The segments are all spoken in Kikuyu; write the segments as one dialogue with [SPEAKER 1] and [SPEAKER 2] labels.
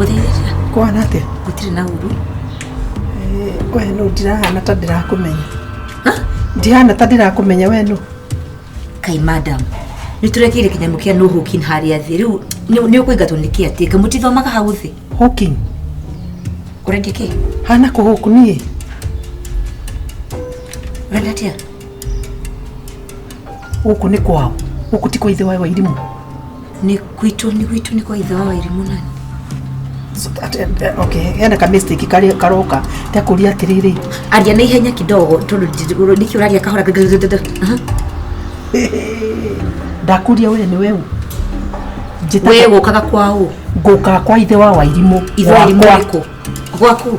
[SPEAKER 1] Gũthiĩ
[SPEAKER 2] Kwana atĩa?
[SPEAKER 1] Gũtirĩ na ũru.
[SPEAKER 2] We nũ ndirahana ta ndĩrakũmenya. Ndihana ta ndĩrakũmenya we nũ.
[SPEAKER 1] Kai madam. Nĩ tũrekĩire kĩnyamũ kĩa no hooking harĩa thĩ. Rĩu nĩ ũkũingatwo nĩ kĩ atĩ? Kamũtithomaga hau thĩ.
[SPEAKER 2] Hooking.
[SPEAKER 1] Ũrendia kĩ?
[SPEAKER 2] Hana kũhũku niĩ.
[SPEAKER 1] Ũrenda atĩa?
[SPEAKER 2] Gũkũ nĩ kwao. Gũkũ ti kwa ithe wa Wairimũ.
[SPEAKER 1] Nĩ gwitũ, nĩ gwitũ nĩ kwa ithe wa Wairimũ nani?
[SPEAKER 2] So, okay, hena ka mistake karĩa karoka. Ndakũria atĩrĩrĩ.
[SPEAKER 1] Aria na ihenya kidogo tondũ nĩkĩ ũraria kahora. Aha.
[SPEAKER 2] Ndakũria we nĩ we ũ?
[SPEAKER 1] We gũkaga kwa ũ?
[SPEAKER 2] Ngũkaga kwa ithe wa Wairimũ.
[SPEAKER 1] Ithe wa Wairimũ ũrĩkũ? Gwaku?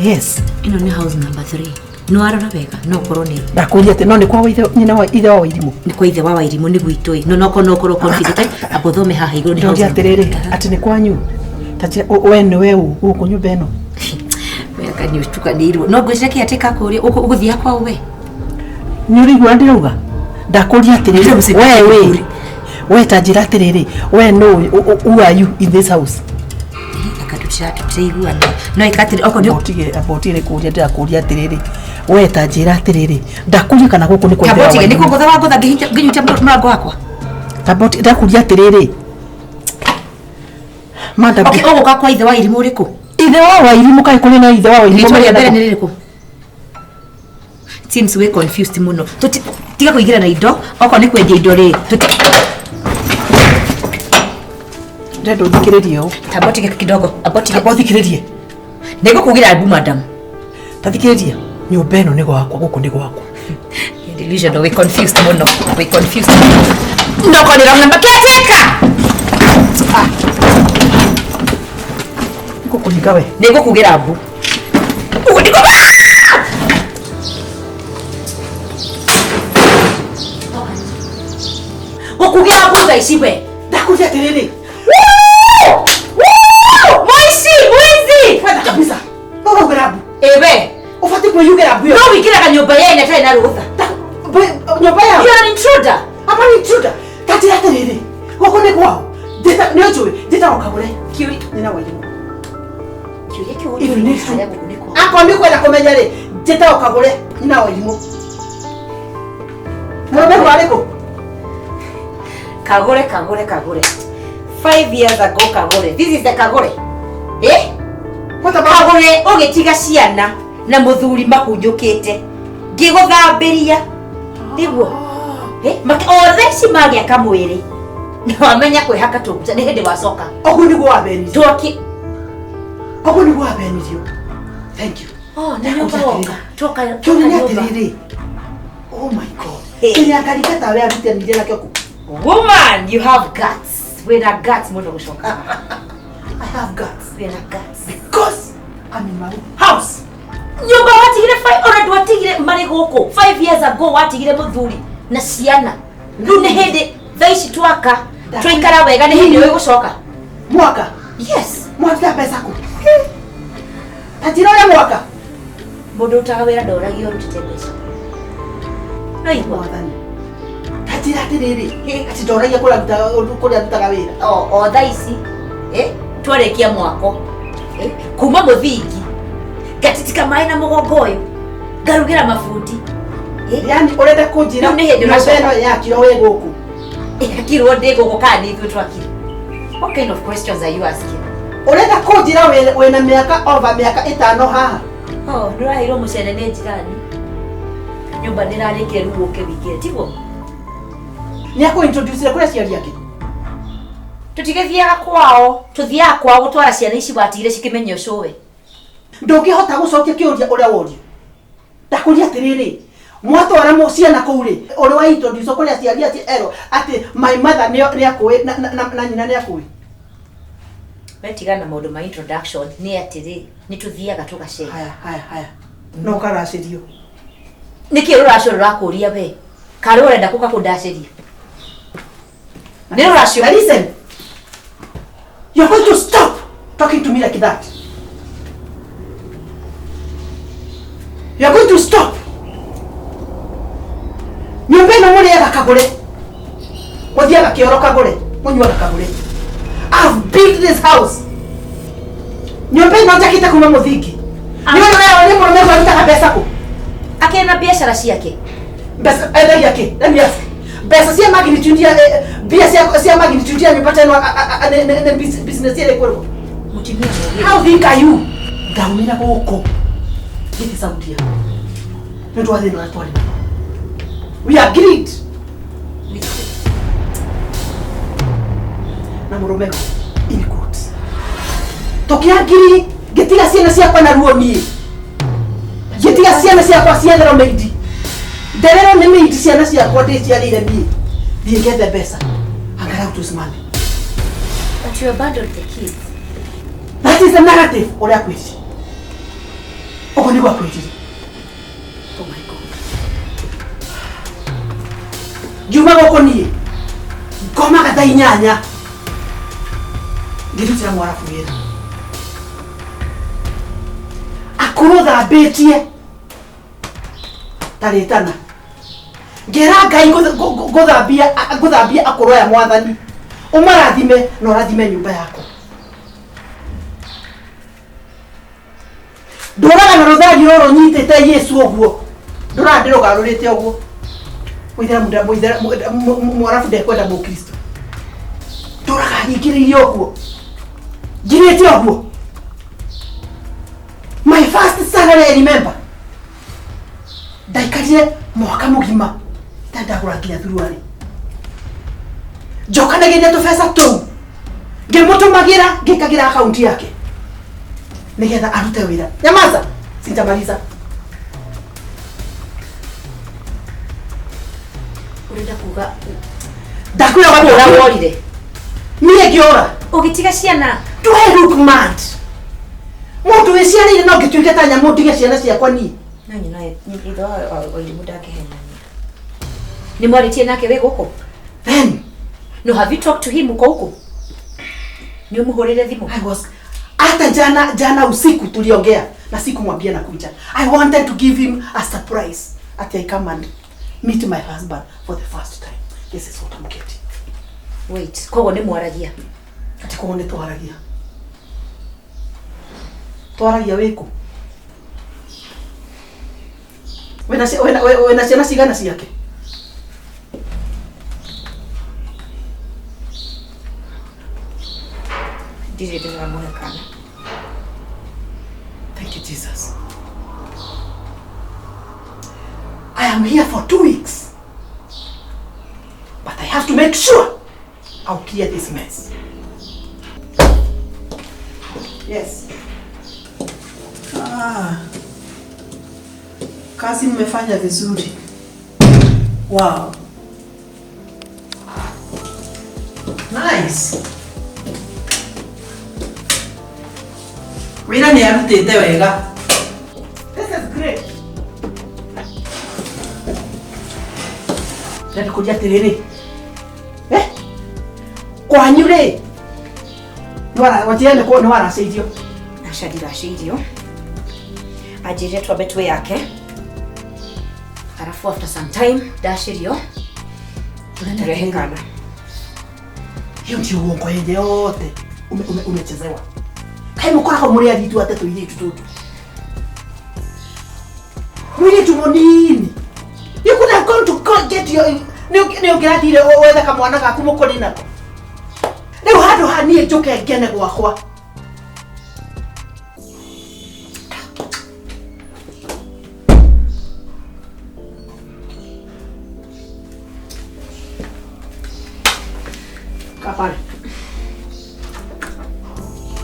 [SPEAKER 2] Yes.
[SPEAKER 1] Ĩno nĩ house number 3. Nĩ warora wega no ũkorwo nĩ
[SPEAKER 2] Ndakũria atĩ no nĩ kwa ithe nyina wa ithe wa Wairimũ.
[SPEAKER 1] Nĩ kwa ithe wa Wairimũ nĩ gwitũ ĩ. No no no ũkorwo confused amba ũthome haha igũrũ nĩ
[SPEAKER 2] house
[SPEAKER 1] Ndoria
[SPEAKER 2] number. atĩrĩrĩ atĩ nĩ kwanyu. Ta njĩra we nĩ we ũ gũkũ nyũmba ĩno?
[SPEAKER 1] Wega nĩ ũtukanĩirwo. No ngwĩciria kĩ atĩ kakũria ũgũthiĩ kwa we.
[SPEAKER 2] Nĩ ũraigua ndĩrauga? Ndakũria atĩrĩrĩ we wĩ we ta njĩra atĩrĩrĩ we nũ who are you in this house?
[SPEAKER 1] Aka tũtiraiguana. No ĩka atĩrĩ okorwo nĩ
[SPEAKER 2] Amba ũtige nĩ kũria ndĩrakũria atĩrĩrĩ we ta njĩra atĩrĩrĩ ndakũria kana gũkũ nĩ kwa ithe
[SPEAKER 1] Kamba
[SPEAKER 2] wa
[SPEAKER 1] ũtige nĩ
[SPEAKER 2] Wairimũ.
[SPEAKER 1] kũngũtha wangũtha ngĩnyita mũrango wakwa.
[SPEAKER 2] Kamba ndakũria atĩrĩrĩ madam.
[SPEAKER 1] Okay, ũgũka kwa ithe wa Irimũ ũrĩkũ?
[SPEAKER 2] Ithe wa Wairimũ kaĩ kũrĩ na ithe wa Wairimũ?
[SPEAKER 1] Rĩtwa rĩa mbere nĩ rĩrĩkũ? Seems we confused mũno. Tiga kũingĩra na indo, okorwo nĩ kwendia indo rĩ,
[SPEAKER 2] Ndĩrenda ũthikĩrĩrie ũũ.
[SPEAKER 1] Tamba ũtige kidogo, amba ũtige.
[SPEAKER 2] Tamba ũthikĩrĩrie.
[SPEAKER 1] Nĩngũkugĩra mbu madam.
[SPEAKER 2] Ta thikĩrĩria, nyũmba ĩno nĩ gwakwa, gũkũ nĩ gwakwa.
[SPEAKER 1] Delusional, we confused mũno, we confused mũno. Ndoko nĩ wrong number. Caretaker!
[SPEAKER 2] Ah. Ngũkũringa we.
[SPEAKER 1] Nĩngũkugĩra mbu. Ũguo nĩguo. Gũkugĩra mbu thaa ici we.
[SPEAKER 2] Ndakũria atĩrĩrĩ.
[SPEAKER 1] Mũici, mũici!
[SPEAKER 2] Wetha kabisa. No ũraugĩra mbu.
[SPEAKER 1] Ĩ we.
[SPEAKER 2] Ũbatiĩ kwĩyugĩra mbu ĩyo.
[SPEAKER 1] No wĩingĩraga nyũmba yene ĩtarĩ na rũtha.
[SPEAKER 2] Nyũmba yao.
[SPEAKER 1] You're an intruder.
[SPEAKER 2] I'm an intruder. Ta njĩra atĩrĩrĩ. Gũkũ nĩ kwao. Njĩta nĩ ũnjũĩ. Njĩtagwo Kagũre.
[SPEAKER 1] Kĩũria.
[SPEAKER 2] Nyina wa Irimũ.
[SPEAKER 1] Kĩũria kĩu
[SPEAKER 2] If you need to.
[SPEAKER 1] harĩa gũkũ nĩ kwao.
[SPEAKER 2] Akorwo nĩ ũkwenda kũmenya rĩ, njĩtagwo Kagũre. Nyina wa Irimũ. Mũrũme warĩ kũ?
[SPEAKER 1] Kagure, Kagure, Kagure. 5 years ago, Kagure. This is the Kagure. Eh? Kagure ũgĩtiga ciana na mũthuri makunjũkĩte. Ngĩgũthambĩria. Nĩguo. Eh? Othe ici magĩa kamwĩrĩ. Na wamenya kwĩhaka tũguta nĩ hĩndĩ wacoka.
[SPEAKER 2] Ũguo nĩguo wabenirio.
[SPEAKER 1] Twaki.
[SPEAKER 2] Ũguo nĩguo wabenirio. Thank you.
[SPEAKER 1] Oh, nĩ nyũmba woka. Twoka.
[SPEAKER 2] Kĩũria nĩ atĩrĩrĩ. Oh my God. Kĩrĩa karika tawe arutanire nakĩo kũ?
[SPEAKER 1] Woman, you have guts. Wĩna guts mũno gũcoka.
[SPEAKER 2] I have guts.
[SPEAKER 1] Wĩna guts.
[SPEAKER 2] Because I'm in my own house.
[SPEAKER 1] Nyũmba watigire five, ona ndwatigire marĩ gũkũ. 5 years ago watigire mũthuri na ciana. Rĩu nĩ hĩndĩ thaa ici twaka twaikara wega nĩ hĩndĩ ũĩ gũcoka.
[SPEAKER 2] Mwaka.
[SPEAKER 1] Yes.
[SPEAKER 2] Mwaruta mbeca kũ? Ta njĩra ũrĩa mwaka.
[SPEAKER 1] Mũndũ ũrutaga wĩra ndoragio ũrutĩte mbeca. No igua.
[SPEAKER 2] Mwathani. Ta njĩra atĩrĩrĩ. Atĩ ndoragia kũrĩa ndutaga wĩra.
[SPEAKER 1] O thaa ici eh, twarĩkia mwako eh, kuma mũthingi ngatitika maĩ na mũgongo ũyũ ngarugĩra mabundi eh,
[SPEAKER 2] Yaani ũrenda kũnjĩra
[SPEAKER 1] Rĩu nĩ hĩndĩ
[SPEAKER 2] nyũmba
[SPEAKER 1] ũracoka.
[SPEAKER 2] ĩno yakirwo wĩ gũkũ.
[SPEAKER 1] Yakirwo ndĩ gũkũ kana nĩ ithuĩ twakire? What kind of questions are you asking?
[SPEAKER 2] Ũrenda kũnjĩra wĩna mĩaka over mĩaka 5 haha.
[SPEAKER 1] Oh, nĩ ũraheirwo mũcere nĩ njirani. Nyũmba nĩ ĩrarĩkire rĩu ũke wĩingĩre, tiguo?
[SPEAKER 2] Nĩ akũ-introduce kũrĩ aciari ake.
[SPEAKER 1] Tũtigĩthiaga kwao, tũthiaga kwao gũtwara ciana ici watigire cikĩmenya ũcũwe.
[SPEAKER 2] Ndũngĩhota gũcokia kĩũria ũrĩa worio. Ndakũria atĩrĩrĩ, mwatwara ciana kũu rĩ, ũrĩ wa introduce kũrĩ aciari acio erwo atĩ my mother nĩ akũĩ na nyina nĩ akũĩ.
[SPEAKER 1] We tigana na maũndũ ma introduction, nĩ atĩrĩ, nĩ tũthiaga tũgacera.
[SPEAKER 2] Haya, haya, haya. No karacĩrio.
[SPEAKER 1] Nĩkĩ rũracio rũrakũria we? Karĩ ũrenda kũka kũndacĩria? Nĩ rũracio.
[SPEAKER 2] Now listen. You're going to stop talking to me like that. You're going to stop. Nyũmba ĩno mũrĩaga kagũre. Mũthiaga kĩoro kagũre. Mũnyuaga kagũre. I've built this house. Nyũmba ĩno njakĩte kuma mũthingi. Nĩ ũrĩ wewe nĩ mũrũme ũrutaga mbeca kũ?
[SPEAKER 1] Akĩrĩ na biacara ciake.
[SPEAKER 2] Mbeca endagia kĩ? Let me ask. Mbeca cia magnitude ya mbia cia magnitude ya nyũmba ta ĩno nĩ business ĩrĩkũ ĩrĩkũ?
[SPEAKER 1] Mũtumia mũgĩ.
[SPEAKER 2] How think are you? Ndaumĩra gũkũ ngĩthiĩ Saudia nĩ ũndũ wa thĩna ũrĩa twarĩ naguo. We agreed na mũrũme in quotes. Tũkĩangiri ngĩtiga ciana ciakwa na ruo niĩ, ngĩtiga ciana ciakwa cietherwo maid, ndererwo nĩ maid, ciana ciakwa ndĩciarĩire niĩ, thiĩ ngethe mbeca angalau tusimame.
[SPEAKER 1] But you abandoned the kids.
[SPEAKER 2] That is the narrative ũrĩa akwĩrire, ũguo nĩguo akwĩrire. Oh my God, ngiuma gũkũ niĩ ngomaga thaa 8 ngĩrutĩra mwarabu wĩra akũrũ thambĩtie ta rĩtana, ngĩra Ngai ngũthambia akũrũ aya, Mwathani ũmarathime na ũrathime nyũmba yakwa. Ndũraga na rũthari rũrũ nyitĩte Yesu ũguo, ndũraga ndĩrũgarũrĩte ũguo. Mũithĩramu mwarabu ndekwenda mũkristo, ndũraga hingĩrĩirie ũguo, ngirĩte ũguo. My first salary, I remember, ndaikarire mwaka mũgima itarĩ ndagũra nginya thuruarĩ, njokanagĩria tũbeca tũu ngĩmũtũmagĩra, ngĩkagĩra akaunti yake nĩgetha arute wĩra. Nyamaza, sijamaliza.
[SPEAKER 1] Ũrenda kuga
[SPEAKER 2] Ndakwĩra
[SPEAKER 1] kũra
[SPEAKER 2] worire
[SPEAKER 1] worire
[SPEAKER 2] niĩ ngĩũra
[SPEAKER 1] ũgĩtiga ciana?
[SPEAKER 2] Do I look mad? Mũndũ wĩciarĩire no ngĩtuĩke ta nyamũ ndige ciana ciakwa niĩ?
[SPEAKER 1] Na nyina ithe wa Wairimu ndangĩhenania. Nĩ mwarĩtie nake wĩ gũkũ?
[SPEAKER 2] Then
[SPEAKER 1] No, have you talked to him uko huku? Nĩ ũmũhũrĩre thimũ?
[SPEAKER 2] I was hata jana jana usiku tuliongea na sikumwambia nakuja. I wanted to give him a surprise ati I come and meet my husband for the first time. This is what I'm getting.
[SPEAKER 1] Wait, koguo nĩ mwaragia?
[SPEAKER 2] Ati koguo nĩ twaragia? Twaragia wĩkũ? Wĩna ciana cigana ciake?
[SPEAKER 1] Ndirĩ ndĩramũhe kana.
[SPEAKER 2] Thank you, Jesus. I am here for 2 weeks. But I have to make sure I'll clear this mess. Yes.
[SPEAKER 3] Ah, kazi mmefanya vizuri. Wow. Nice. Wĩra nĩ arutĩte wega.
[SPEAKER 2] This is great. Ndĩra atĩrĩrĩ. Eh? Kwanyu rĩ? Nĩwara watiene nĩ nĩwaracĩirio.
[SPEAKER 1] Aca, ndiracĩirio. Anjĩrire twambe twĩ yake, arabu after some time ndacĩrio tũrehe kana.
[SPEAKER 2] Hiyo ndio uongo yenye yote umechezewa. Kaĩ mũkoragwo mũrĩ aritu ate tũirĩtu tũtũ? Mũirĩtu mũnini. You could have gone to go get your nĩ ũngĩrathire wethe kamwana gaku mũkũrĩ nako. Rĩu handũ ha niĩ njũke ngene gwakwa. Kaa pale.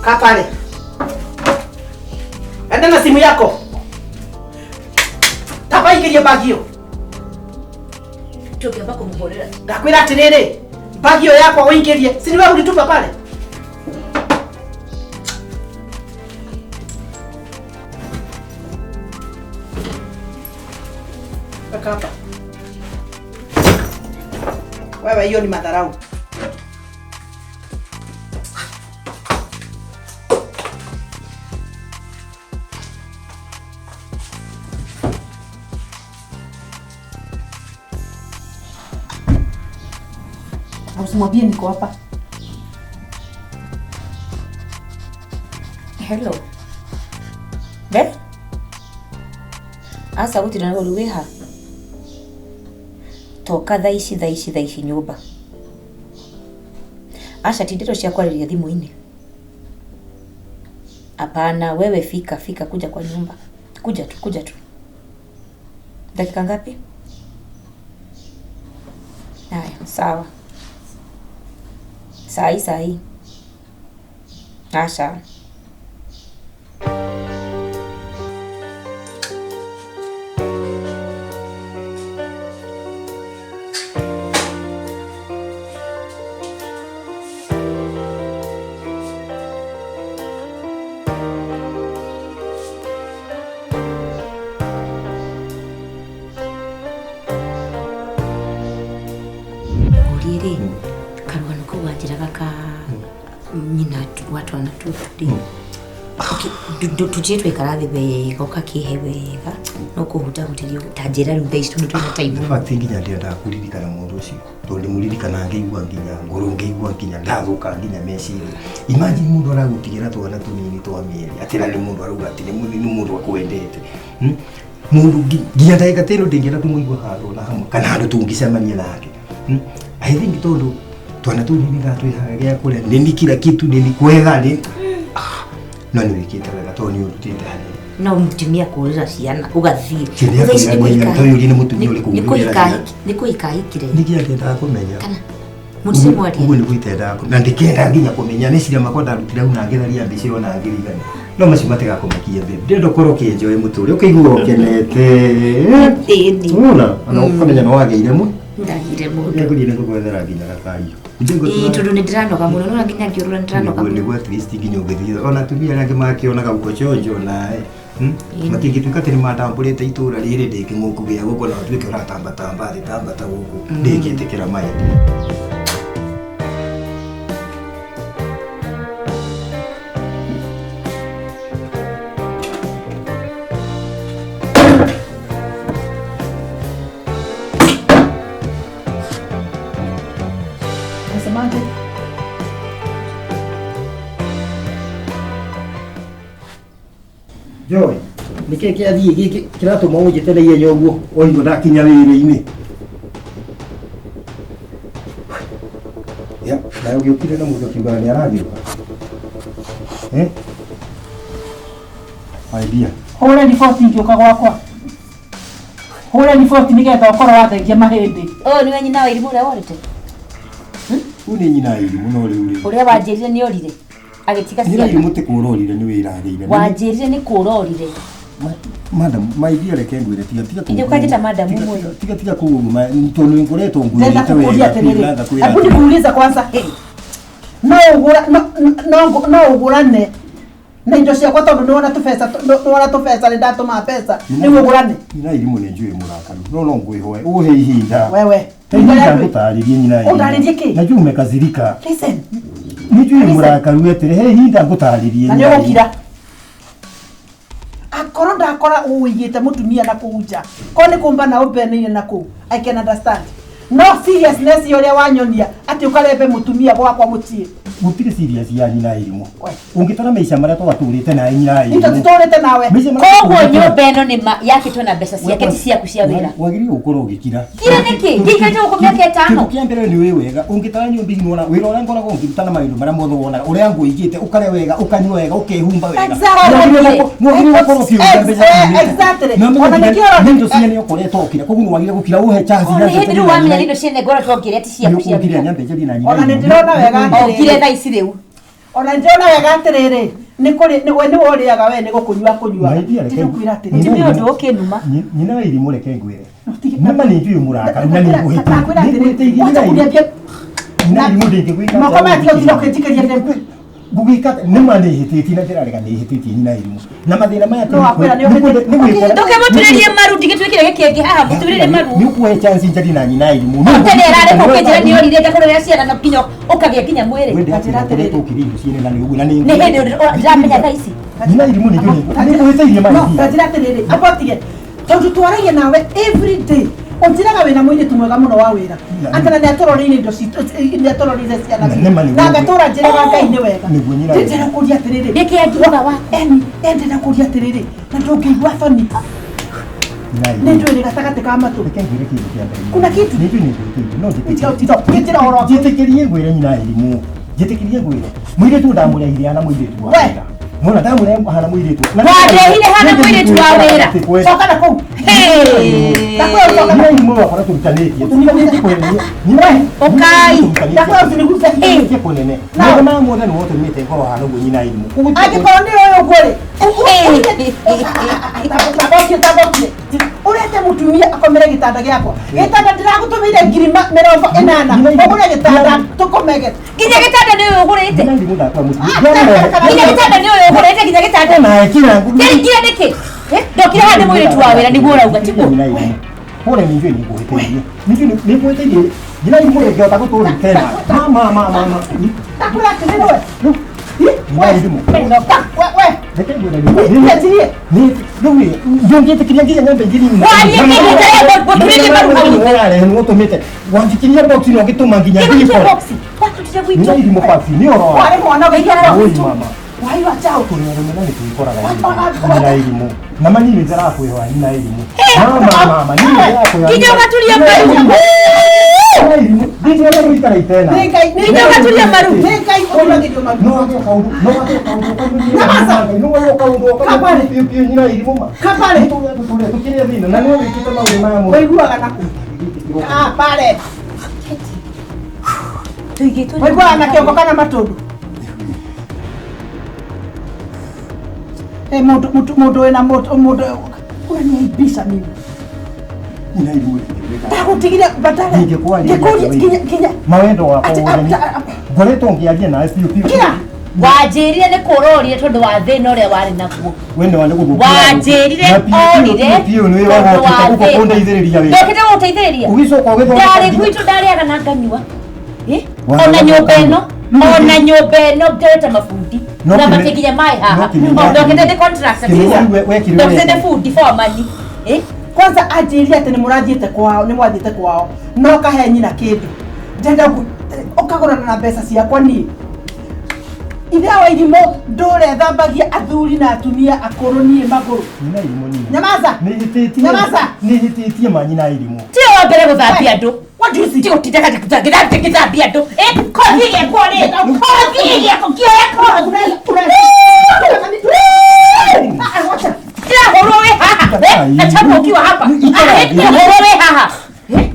[SPEAKER 2] Kaa pale. Enda na simu yako. Taba ingiria bagi hiyo.
[SPEAKER 1] Tũngĩamba kũmũhũrĩra.
[SPEAKER 2] Ndakwĩra atĩrĩrĩ, bagi hiyo yakwa ũingĩrie. Si ni wewe ulitupa pale? Weka hapa. Wewe, hiyo ni madharau. Na usimwambie niko hapa.
[SPEAKER 1] Hello. Be? Aca gũtirĩ na rũru wĩha. Toka thaa ici thaa ici thaa ici nyũmba. Aca ti ndeto cia kwarĩria thimũ-inĩ. Hapana, wewe fika fika, kuja kwa nyumba. Kuja tu, kuja tu. Dakika ngapi? Haya, sawa. Saa hii saa hii. Aca. Ũrie rĩ, karũgano kau wanjĩraga ka nyina wa twana tũtũ rĩ, tũtirĩ twaikara thĩ wega ũgakĩhe wega no kũhutahutĩrio ta njĩra rĩu thaa ici tondũ twĩna time.
[SPEAKER 4] In fact nginya ndiendaga kũririkana mũndũ ũcio tondũ ndĩmũririkana ngĩigua nginya ngoro ngĩigua nginya ndathũka nginya meciria. Imagine mũndũ aragũtigĩra twana tũnini twa mĩeri atĩ na nĩ mũndũ arauga atĩ nĩ mũndũ akwendete. Mũndũ nginya ndagĩka ta ĩno ndĩngĩenda kũmũigua handũ ona hamwe kana handũ tũngĩcemania nake. I think tondũ twana tũu nĩ ndatwĩhaga gĩa kũrĩa nĩ kila kitu nĩ kwega nĩ no nĩ wĩkĩte wega tondũ nĩ ũrutĩte hanene.
[SPEAKER 1] No mũtumia kũrĩra ciana ũgathiĩ.
[SPEAKER 4] Kĩrĩa
[SPEAKER 1] Thaa ici nĩ
[SPEAKER 4] kũrĩa
[SPEAKER 1] kũhika-
[SPEAKER 4] tondũ ũrĩa nĩ mũtumia ũrĩkũ
[SPEAKER 1] nĩ
[SPEAKER 4] ũngĩũrĩra
[SPEAKER 1] kũhika
[SPEAKER 4] ciana?
[SPEAKER 1] nĩ kũhika ahikire.
[SPEAKER 4] Nĩkĩo ndendaga kũmenya.
[SPEAKER 1] Kana mũtirĩ mwaria.
[SPEAKER 4] Ũguo nĩguo itendaga kũmenya. Na ndikenda nginya kũmenya meciria makwa ndarutire hau na ngĩtharia mbica ĩyo na ngĩrigana. No macio matigakũmakia babe. Ndĩrenda ũkorwo ũkĩenjoy mũtũrĩre ũkĩigua ũkenete.
[SPEAKER 1] Ĩni.
[SPEAKER 4] Wona ona ũkamenya nĩ wagĩire mũ.
[SPEAKER 1] Ndagire mũndũ.
[SPEAKER 4] Nĩngũthiĩ nĩngũgwethera nginya gakari.
[SPEAKER 1] Ĩĩ tondũ nĩ ndĩranoga mũno nona nginya ngĩũrũra nĩ ndĩranoga
[SPEAKER 4] Nĩguo
[SPEAKER 1] mũno.
[SPEAKER 4] nĩguo at least nginya ũngĩthiĩ ona atumia arĩa angĩ makĩonaga gũkũchonjo nawe.
[SPEAKER 1] Ĩĩ.
[SPEAKER 4] Matingĩtuĩka atĩ nĩmatambũrĩte itũra rĩrĩ ndĩ kĩng'ũku gĩa gũkũ na ũtuĩke ũratambatamba thĩ tambata gũkũ ndĩngĩtĩkĩra maya.
[SPEAKER 2] Nasemaje?
[SPEAKER 4] Joy, nĩkĩĩ kĩathiĩ gĩkĩ kĩratũma ũnjĩte na ihenya ũguo waigua ndakinya wĩra-inĩ? Ya, nawe ũgĩũkire na mũndũ akiugaga nĩ aragĩũka. Eh? My dear.
[SPEAKER 2] Hũre riboti ngĩũka gwakwa. Hũre riboti nĩgetha ũkorwo wathengia mahĩndĩ.
[SPEAKER 1] Ũyũ nĩwe nyina wa irimũ ũrĩa worĩte?
[SPEAKER 4] Ũyũ nĩ nyina wa irimũ no rĩu rĩ.
[SPEAKER 1] Ũrĩa wanjĩrire nĩ orire agĩtiga
[SPEAKER 4] Nyina wa
[SPEAKER 1] ciana.
[SPEAKER 4] irimũ ti kũũra orire nĩ wĩra agĩire.
[SPEAKER 1] Wanjĩrire nĩ kũũra orire.
[SPEAKER 4] Madam, my dear reke ngwĩre tiga tiga
[SPEAKER 1] Ithe ũkanjĩta madam ũmũthĩ.
[SPEAKER 4] Tiga tiga kũũma tondũ nĩ ngoretwo
[SPEAKER 2] Ndĩrenda
[SPEAKER 4] ngwĩrĩte
[SPEAKER 2] kũkũria
[SPEAKER 4] wega
[SPEAKER 2] atĩrĩrĩ.
[SPEAKER 4] na ngakwĩra
[SPEAKER 2] Hebu
[SPEAKER 4] atĩ-
[SPEAKER 2] nikuulize kwanza. No ũgũra no no no ũgũrane na indo ciakwa tondũ nĩwona tũbeca nĩwona tũbeca nĩ ndatũma mbeca nĩguo ũgũrane.
[SPEAKER 4] Nyina irimũ nĩ njũĩ mũrakaru no no ngwĩhoe ũhe ihinda.
[SPEAKER 2] Wewe.
[SPEAKER 4] He ihinda ngũtarĩrie nyina irimũ.
[SPEAKER 2] Ũndarĩrie kĩ?
[SPEAKER 4] Na njũĩ umekazirika.
[SPEAKER 2] Listen.
[SPEAKER 4] Nĩ njũĩ
[SPEAKER 2] Listen.
[SPEAKER 4] mũrakaru atĩrĩ he ihinda ngũtarĩrie.
[SPEAKER 2] Na nĩ
[SPEAKER 4] nyina
[SPEAKER 2] ũgũkira. Akorwo ndakora ũigĩte mũtumia na kũu nja korwo nĩ kũmba na ũmbeneire na kũu I can understand no seriousness ya ũrĩa wanyonia atĩ ũkarembe mũtumia gwakwa mũciĩ
[SPEAKER 4] Gũtirĩ serious ya nyina irimũ.
[SPEAKER 2] We.
[SPEAKER 4] Ũngĩtara maica marĩa twatũrĩte nawe nyina
[SPEAKER 2] itũ
[SPEAKER 4] irimũ.
[SPEAKER 2] tũtũrĩte nawe
[SPEAKER 4] Maica marĩa
[SPEAKER 1] Koguo
[SPEAKER 4] twatũrĩte-
[SPEAKER 1] nyũmba ĩno nĩ ma yakĩtwo na mbeca ciake ti ciaku cia wĩra.
[SPEAKER 4] Wagĩrĩirwo gũkorwo ũgĩkira.
[SPEAKER 1] Kira nĩkĩ? Ngĩikarĩte gũkũ mĩaka ĩtano.
[SPEAKER 4] Kĩndũ kĩa mbere nĩ ũĩ wega ũngĩtara nyũmba ici nĩwona wĩra ũrĩa ngoragwo ngĩruta na maũndũ marĩa mothe wonaga ũrĩa ngũigĩte ũkarĩa wega ũkanyua wega ũkehumba wega.
[SPEAKER 2] Exactly.
[SPEAKER 4] Nĩwagĩrĩirwo gũkorwo ũkĩũria mbeca ciumĩte.
[SPEAKER 2] Exactly.
[SPEAKER 4] Na ũmenye
[SPEAKER 2] Ona
[SPEAKER 4] nginya
[SPEAKER 2] nĩkĩo ũrona-
[SPEAKER 4] nĩ indo ciene nĩ ũkoretwo ũkĩrĩa koguo nĩwagĩrĩire gũkira ũhe chance
[SPEAKER 1] Nĩ hĩndĩ rĩu wamenya nĩ indo ciene ngoretwo ngĩrĩa ti ciaku cia
[SPEAKER 4] Nĩũkũkira
[SPEAKER 1] wĩra.
[SPEAKER 4] nyambe njarie na nyina
[SPEAKER 2] Ona
[SPEAKER 4] irimũ.
[SPEAKER 2] nĩndĩrona wega atĩrĩrĩ.
[SPEAKER 1] Okire thaa ici rĩu.
[SPEAKER 2] Ona nĩndĩrona wega atĩrĩrĩ nĩ kũrĩ nĩ we nĩwe ũrĩaga we nĩ gũkũnyua kũnyua
[SPEAKER 4] My dear, reke-
[SPEAKER 2] Ndĩrakwĩra atĩrĩrĩ.
[SPEAKER 1] Mũtumia ũndũ ũkĩnuma.
[SPEAKER 4] Nyina wa irimũ reke ngwĩre.
[SPEAKER 2] Tige-
[SPEAKER 4] Nĩma nĩ njũĩ mũrakaru na nĩ
[SPEAKER 2] Ndakwĩra atĩrĩrĩ,
[SPEAKER 4] ngũhĩtĩirie
[SPEAKER 2] wacha
[SPEAKER 4] nyina irimũ.
[SPEAKER 2] kuniambia
[SPEAKER 4] Nyina irimũ ndĩngĩgwĩka
[SPEAKER 2] Moko maya tiga gũtinda ũkĩnjikĩria ndembe.
[SPEAKER 4] Ngũgwĩka nĩma nĩ hĩtĩtie na ndĩrarega nĩ hĩtĩtie nyina irimũ na mathĩna maya
[SPEAKER 2] No wakwĩra nĩ ũhĩtĩtie.
[SPEAKER 1] Ndũkĩmũturĩrie maru ndigĩtuĩkire gĩkĩngĩ haha mũturĩrie maru.
[SPEAKER 4] nĩ ũkuohe chance njarie na nyina irimũ
[SPEAKER 1] Tene ĩrarĩ kũkĩnjĩra nĩ orire ngakũrorera ciana na nginya ũkagĩa nginya mwĩrĩ.
[SPEAKER 4] Njĩra atĩrĩrĩ ũkĩrĩa indo ciene na nĩ ũguo na nĩ
[SPEAKER 1] Nĩ hĩndĩ ndĩramenya thaa ici.
[SPEAKER 4] nyina irimũ nĩ njũĩ nĩ ngũhĩtĩirie
[SPEAKER 2] No,
[SPEAKER 4] maithia
[SPEAKER 2] ta njĩra atĩrĩrĩ amba ũtige tondũ twaragia nawe every day Ũnjĩraga wĩna mũirĩtu mwega mũno wa wĩra. Atĩ na nĩatũroreire indo citũ, nĩatũroreire ciana
[SPEAKER 4] Na
[SPEAKER 2] citũ.
[SPEAKER 4] nĩma nĩguo-
[SPEAKER 2] Na ngatũra njĩraga Ngai nĩ wega.
[SPEAKER 4] Nĩguo nyina
[SPEAKER 2] Ndĩrenda kũria atĩrĩrĩ.
[SPEAKER 1] Nĩkĩ angiuga wa?
[SPEAKER 2] Eni, ndĩrenda kũria atĩrĩrĩ, na ndũngĩigua thoni.
[SPEAKER 4] Nyina
[SPEAKER 2] Nĩ
[SPEAKER 4] irimũ.
[SPEAKER 2] njũĩ rĩ gatagatĩ ka matũ.
[SPEAKER 4] Reke ngwĩre kĩndũ kĩa mbere.
[SPEAKER 2] Kuna kitu?
[SPEAKER 4] Nĩ njũĩ nĩ ngwĩre kĩndũ, no njĩtĩkĩrie.
[SPEAKER 2] Tito, njĩtĩra ũhoro waku.
[SPEAKER 4] Njĩtĩkĩrie ngwĩre nyina irimũ. Njĩtĩkĩrie ngwĩre. Mũirĩtu ndamũrehire hana mũirĩtu wa
[SPEAKER 2] We.
[SPEAKER 4] wĩra. Nona ndamũrehe hana mũirĩtu. Na
[SPEAKER 1] Wandehire hana mũirĩtu wa wĩra.
[SPEAKER 2] Coka na kũu.
[SPEAKER 1] Hey.
[SPEAKER 2] Ndakwĩra ũcoke na
[SPEAKER 4] Nyina irimũ wakora tũrutanĩtie.
[SPEAKER 1] Ũkai.
[SPEAKER 2] Ndakwĩra ũtiniguse.
[SPEAKER 4] Tũrutanĩtie kũnene. Maũndũ maya mothe nĩwe ũtũmĩte ngorwo hana ũguo nyina irimũ. Koguo ti-
[SPEAKER 2] Angĩkorwo nĩ ũyũ ũguo rĩ, tambokire tambokire urete mutumia akomere gĩtanda gĩakwa gĩtanda ndĩragũtũmĩire ngiri 80 ũgũre gĩtanda tũkomege
[SPEAKER 1] Nginya gĩtanda nĩ ũyũ ũgũrĩte.
[SPEAKER 4] Nyina irimũ ndakwa mũtumia.
[SPEAKER 1] Nginya gĩtanda nĩ ũyũ ũgũrĩte nginya gĩtanda.
[SPEAKER 4] Na kira
[SPEAKER 1] Kĩringire nĩkĩ? Eh, Ndokire haha nĩ mũirĩtu wa wĩra nĩguo ũrauga tiguo?
[SPEAKER 4] Nyina irimũ. Pole nĩ njũĩ nĩ ngũhĩtĩirie. Nĩ njũĩ nĩ ngũhĩtĩirie. Nyina irimũ ndĩngĩhota gũtũra tena. Ma ma ma ma ma.
[SPEAKER 2] ndakwĩra atĩrĩrĩ we
[SPEAKER 4] Nyina irimũ.
[SPEAKER 2] we we
[SPEAKER 4] Reke ngwĩre rĩu.
[SPEAKER 2] Nĩanjirie.
[SPEAKER 4] Nĩ rĩu rĩ, ndũngĩtĩkĩria nginya nyambe ngiri
[SPEAKER 1] Warie kĩndũ kĩrĩa ngũtũrĩrie maru hau.
[SPEAKER 4] Ũrarehe nĩ ũtũmĩte. Wanjikiria box ĩno ũgĩtũma nginya
[SPEAKER 1] Kĩrutire
[SPEAKER 4] thiĩ
[SPEAKER 1] box. Watutire gwitũ.
[SPEAKER 4] Nyina irimũ baci nĩ ũhoro wa.
[SPEAKER 2] warĩ mwana ũgĩikara
[SPEAKER 4] Oi mama.
[SPEAKER 2] waiwa njaũ
[SPEAKER 4] Tũrĩ arũme na nĩtwĩkoraga nyina irimũ. Na mani nĩ ndĩrakwĩhoya nyina irimũ. Mama mama niĩ nĩndĩrakwĩhoya.
[SPEAKER 1] Nginya ũgaturia maru.
[SPEAKER 4] Nyina irimũ. Ndingĩhota gũikara itena.
[SPEAKER 2] Nĩ Ngai
[SPEAKER 1] Nginya ũgaturia maru.
[SPEAKER 2] nĩ Ngai ũturagĩrio maru
[SPEAKER 4] No wage kaũndũ, no wage kaũndũ,
[SPEAKER 2] Nyamaza!
[SPEAKER 4] no wage kaũndũ,
[SPEAKER 2] Kabare.
[SPEAKER 4] piũ piũ nyina irimũ ma.
[SPEAKER 2] Kabare.
[SPEAKER 4] Tũrĩa tũrĩa tũkĩrĩa thĩna na nĩwe wĩkĩte maũndũ maya mothe.
[SPEAKER 2] ũiguaga naku Ah, pale
[SPEAKER 1] Tũigĩtwo
[SPEAKER 2] ũiguaga na kĩongo kana matũndũ Eh, mũndũ mũndũ mũndũ wĩna mũndũ mũndũ ũraniaibisha mimi
[SPEAKER 4] Nyina irimũ ndingĩgwĩka.
[SPEAKER 2] ndagũtigire badala
[SPEAKER 4] Ndingĩkwaria
[SPEAKER 2] ngĩkũria nginya nginya
[SPEAKER 4] Mawendo wakwa
[SPEAKER 2] Ati-
[SPEAKER 4] wothe
[SPEAKER 2] ati- ati-
[SPEAKER 4] ngoretwo ngĩaria nawe biũ biũ.
[SPEAKER 2] Kira!
[SPEAKER 1] Wanjĩrire nĩ kũrorire tondũ wa thĩna ũrĩa warĩ naguo.
[SPEAKER 4] We nĩ wa nĩ gũthũkia.
[SPEAKER 1] Wanjĩrire orire
[SPEAKER 4] biũ nĩ
[SPEAKER 1] tondũ wa
[SPEAKER 4] wagokĩte gũkũ
[SPEAKER 1] thĩna.
[SPEAKER 4] kũndeithĩrĩria wĩra.
[SPEAKER 1] Ndokĩte gũgũteithĩrĩria.
[SPEAKER 4] Ũgĩcoka ũgĩthondeka
[SPEAKER 1] Ndarĩ
[SPEAKER 4] nginya-
[SPEAKER 1] gwitũ ndarĩaga na nganyua. Eh?
[SPEAKER 4] Wa-
[SPEAKER 1] Ona nyũmba ĩno, ona nyũmba ĩno ndĩrete mabundi.
[SPEAKER 4] No
[SPEAKER 1] Na
[SPEAKER 4] kĩme-
[SPEAKER 1] matingĩnya maĩ haha.
[SPEAKER 4] no kĩmenya-
[SPEAKER 1] O, Ndokĩte ndĩ contractor.
[SPEAKER 4] Kĩmenya rĩu wekire
[SPEAKER 1] Ndokĩte
[SPEAKER 4] ũrĩa.
[SPEAKER 1] ndĩ bundi foreman. Eh?
[SPEAKER 2] kwanza anjĩrire atĩ nĩ mũrathiĩte kwao nĩ mwathiĩte kwao no kahe nyina kĩndũ ndenda ũkagũrana na mbeca ciakwa niĩ ithe wa irimũ ndũre thambagia athuri na atumia akũrũ niĩ magũrũ
[SPEAKER 4] Nyina irimũ niĩ.
[SPEAKER 2] Nyamaza!
[SPEAKER 4] Nĩhĩtĩtie.
[SPEAKER 2] Nyamaza!
[SPEAKER 4] Nĩhĩtĩtie ma nyina irimũ.
[SPEAKER 1] Tiwe wa mbere gũthambia andũ.
[SPEAKER 2] What do you see?
[SPEAKER 1] Ti gũtinda ngĩthambia andũ. Eh, kothi ĩgekwo rĩ. Kothi ĩgekwo, ngĩoya kothi. Ndĩrahũrwo wĩ haha. Eh, nachapwo ukiwa hapa. Ah, eh, ndĩrahũrwo wĩ haha. Eh,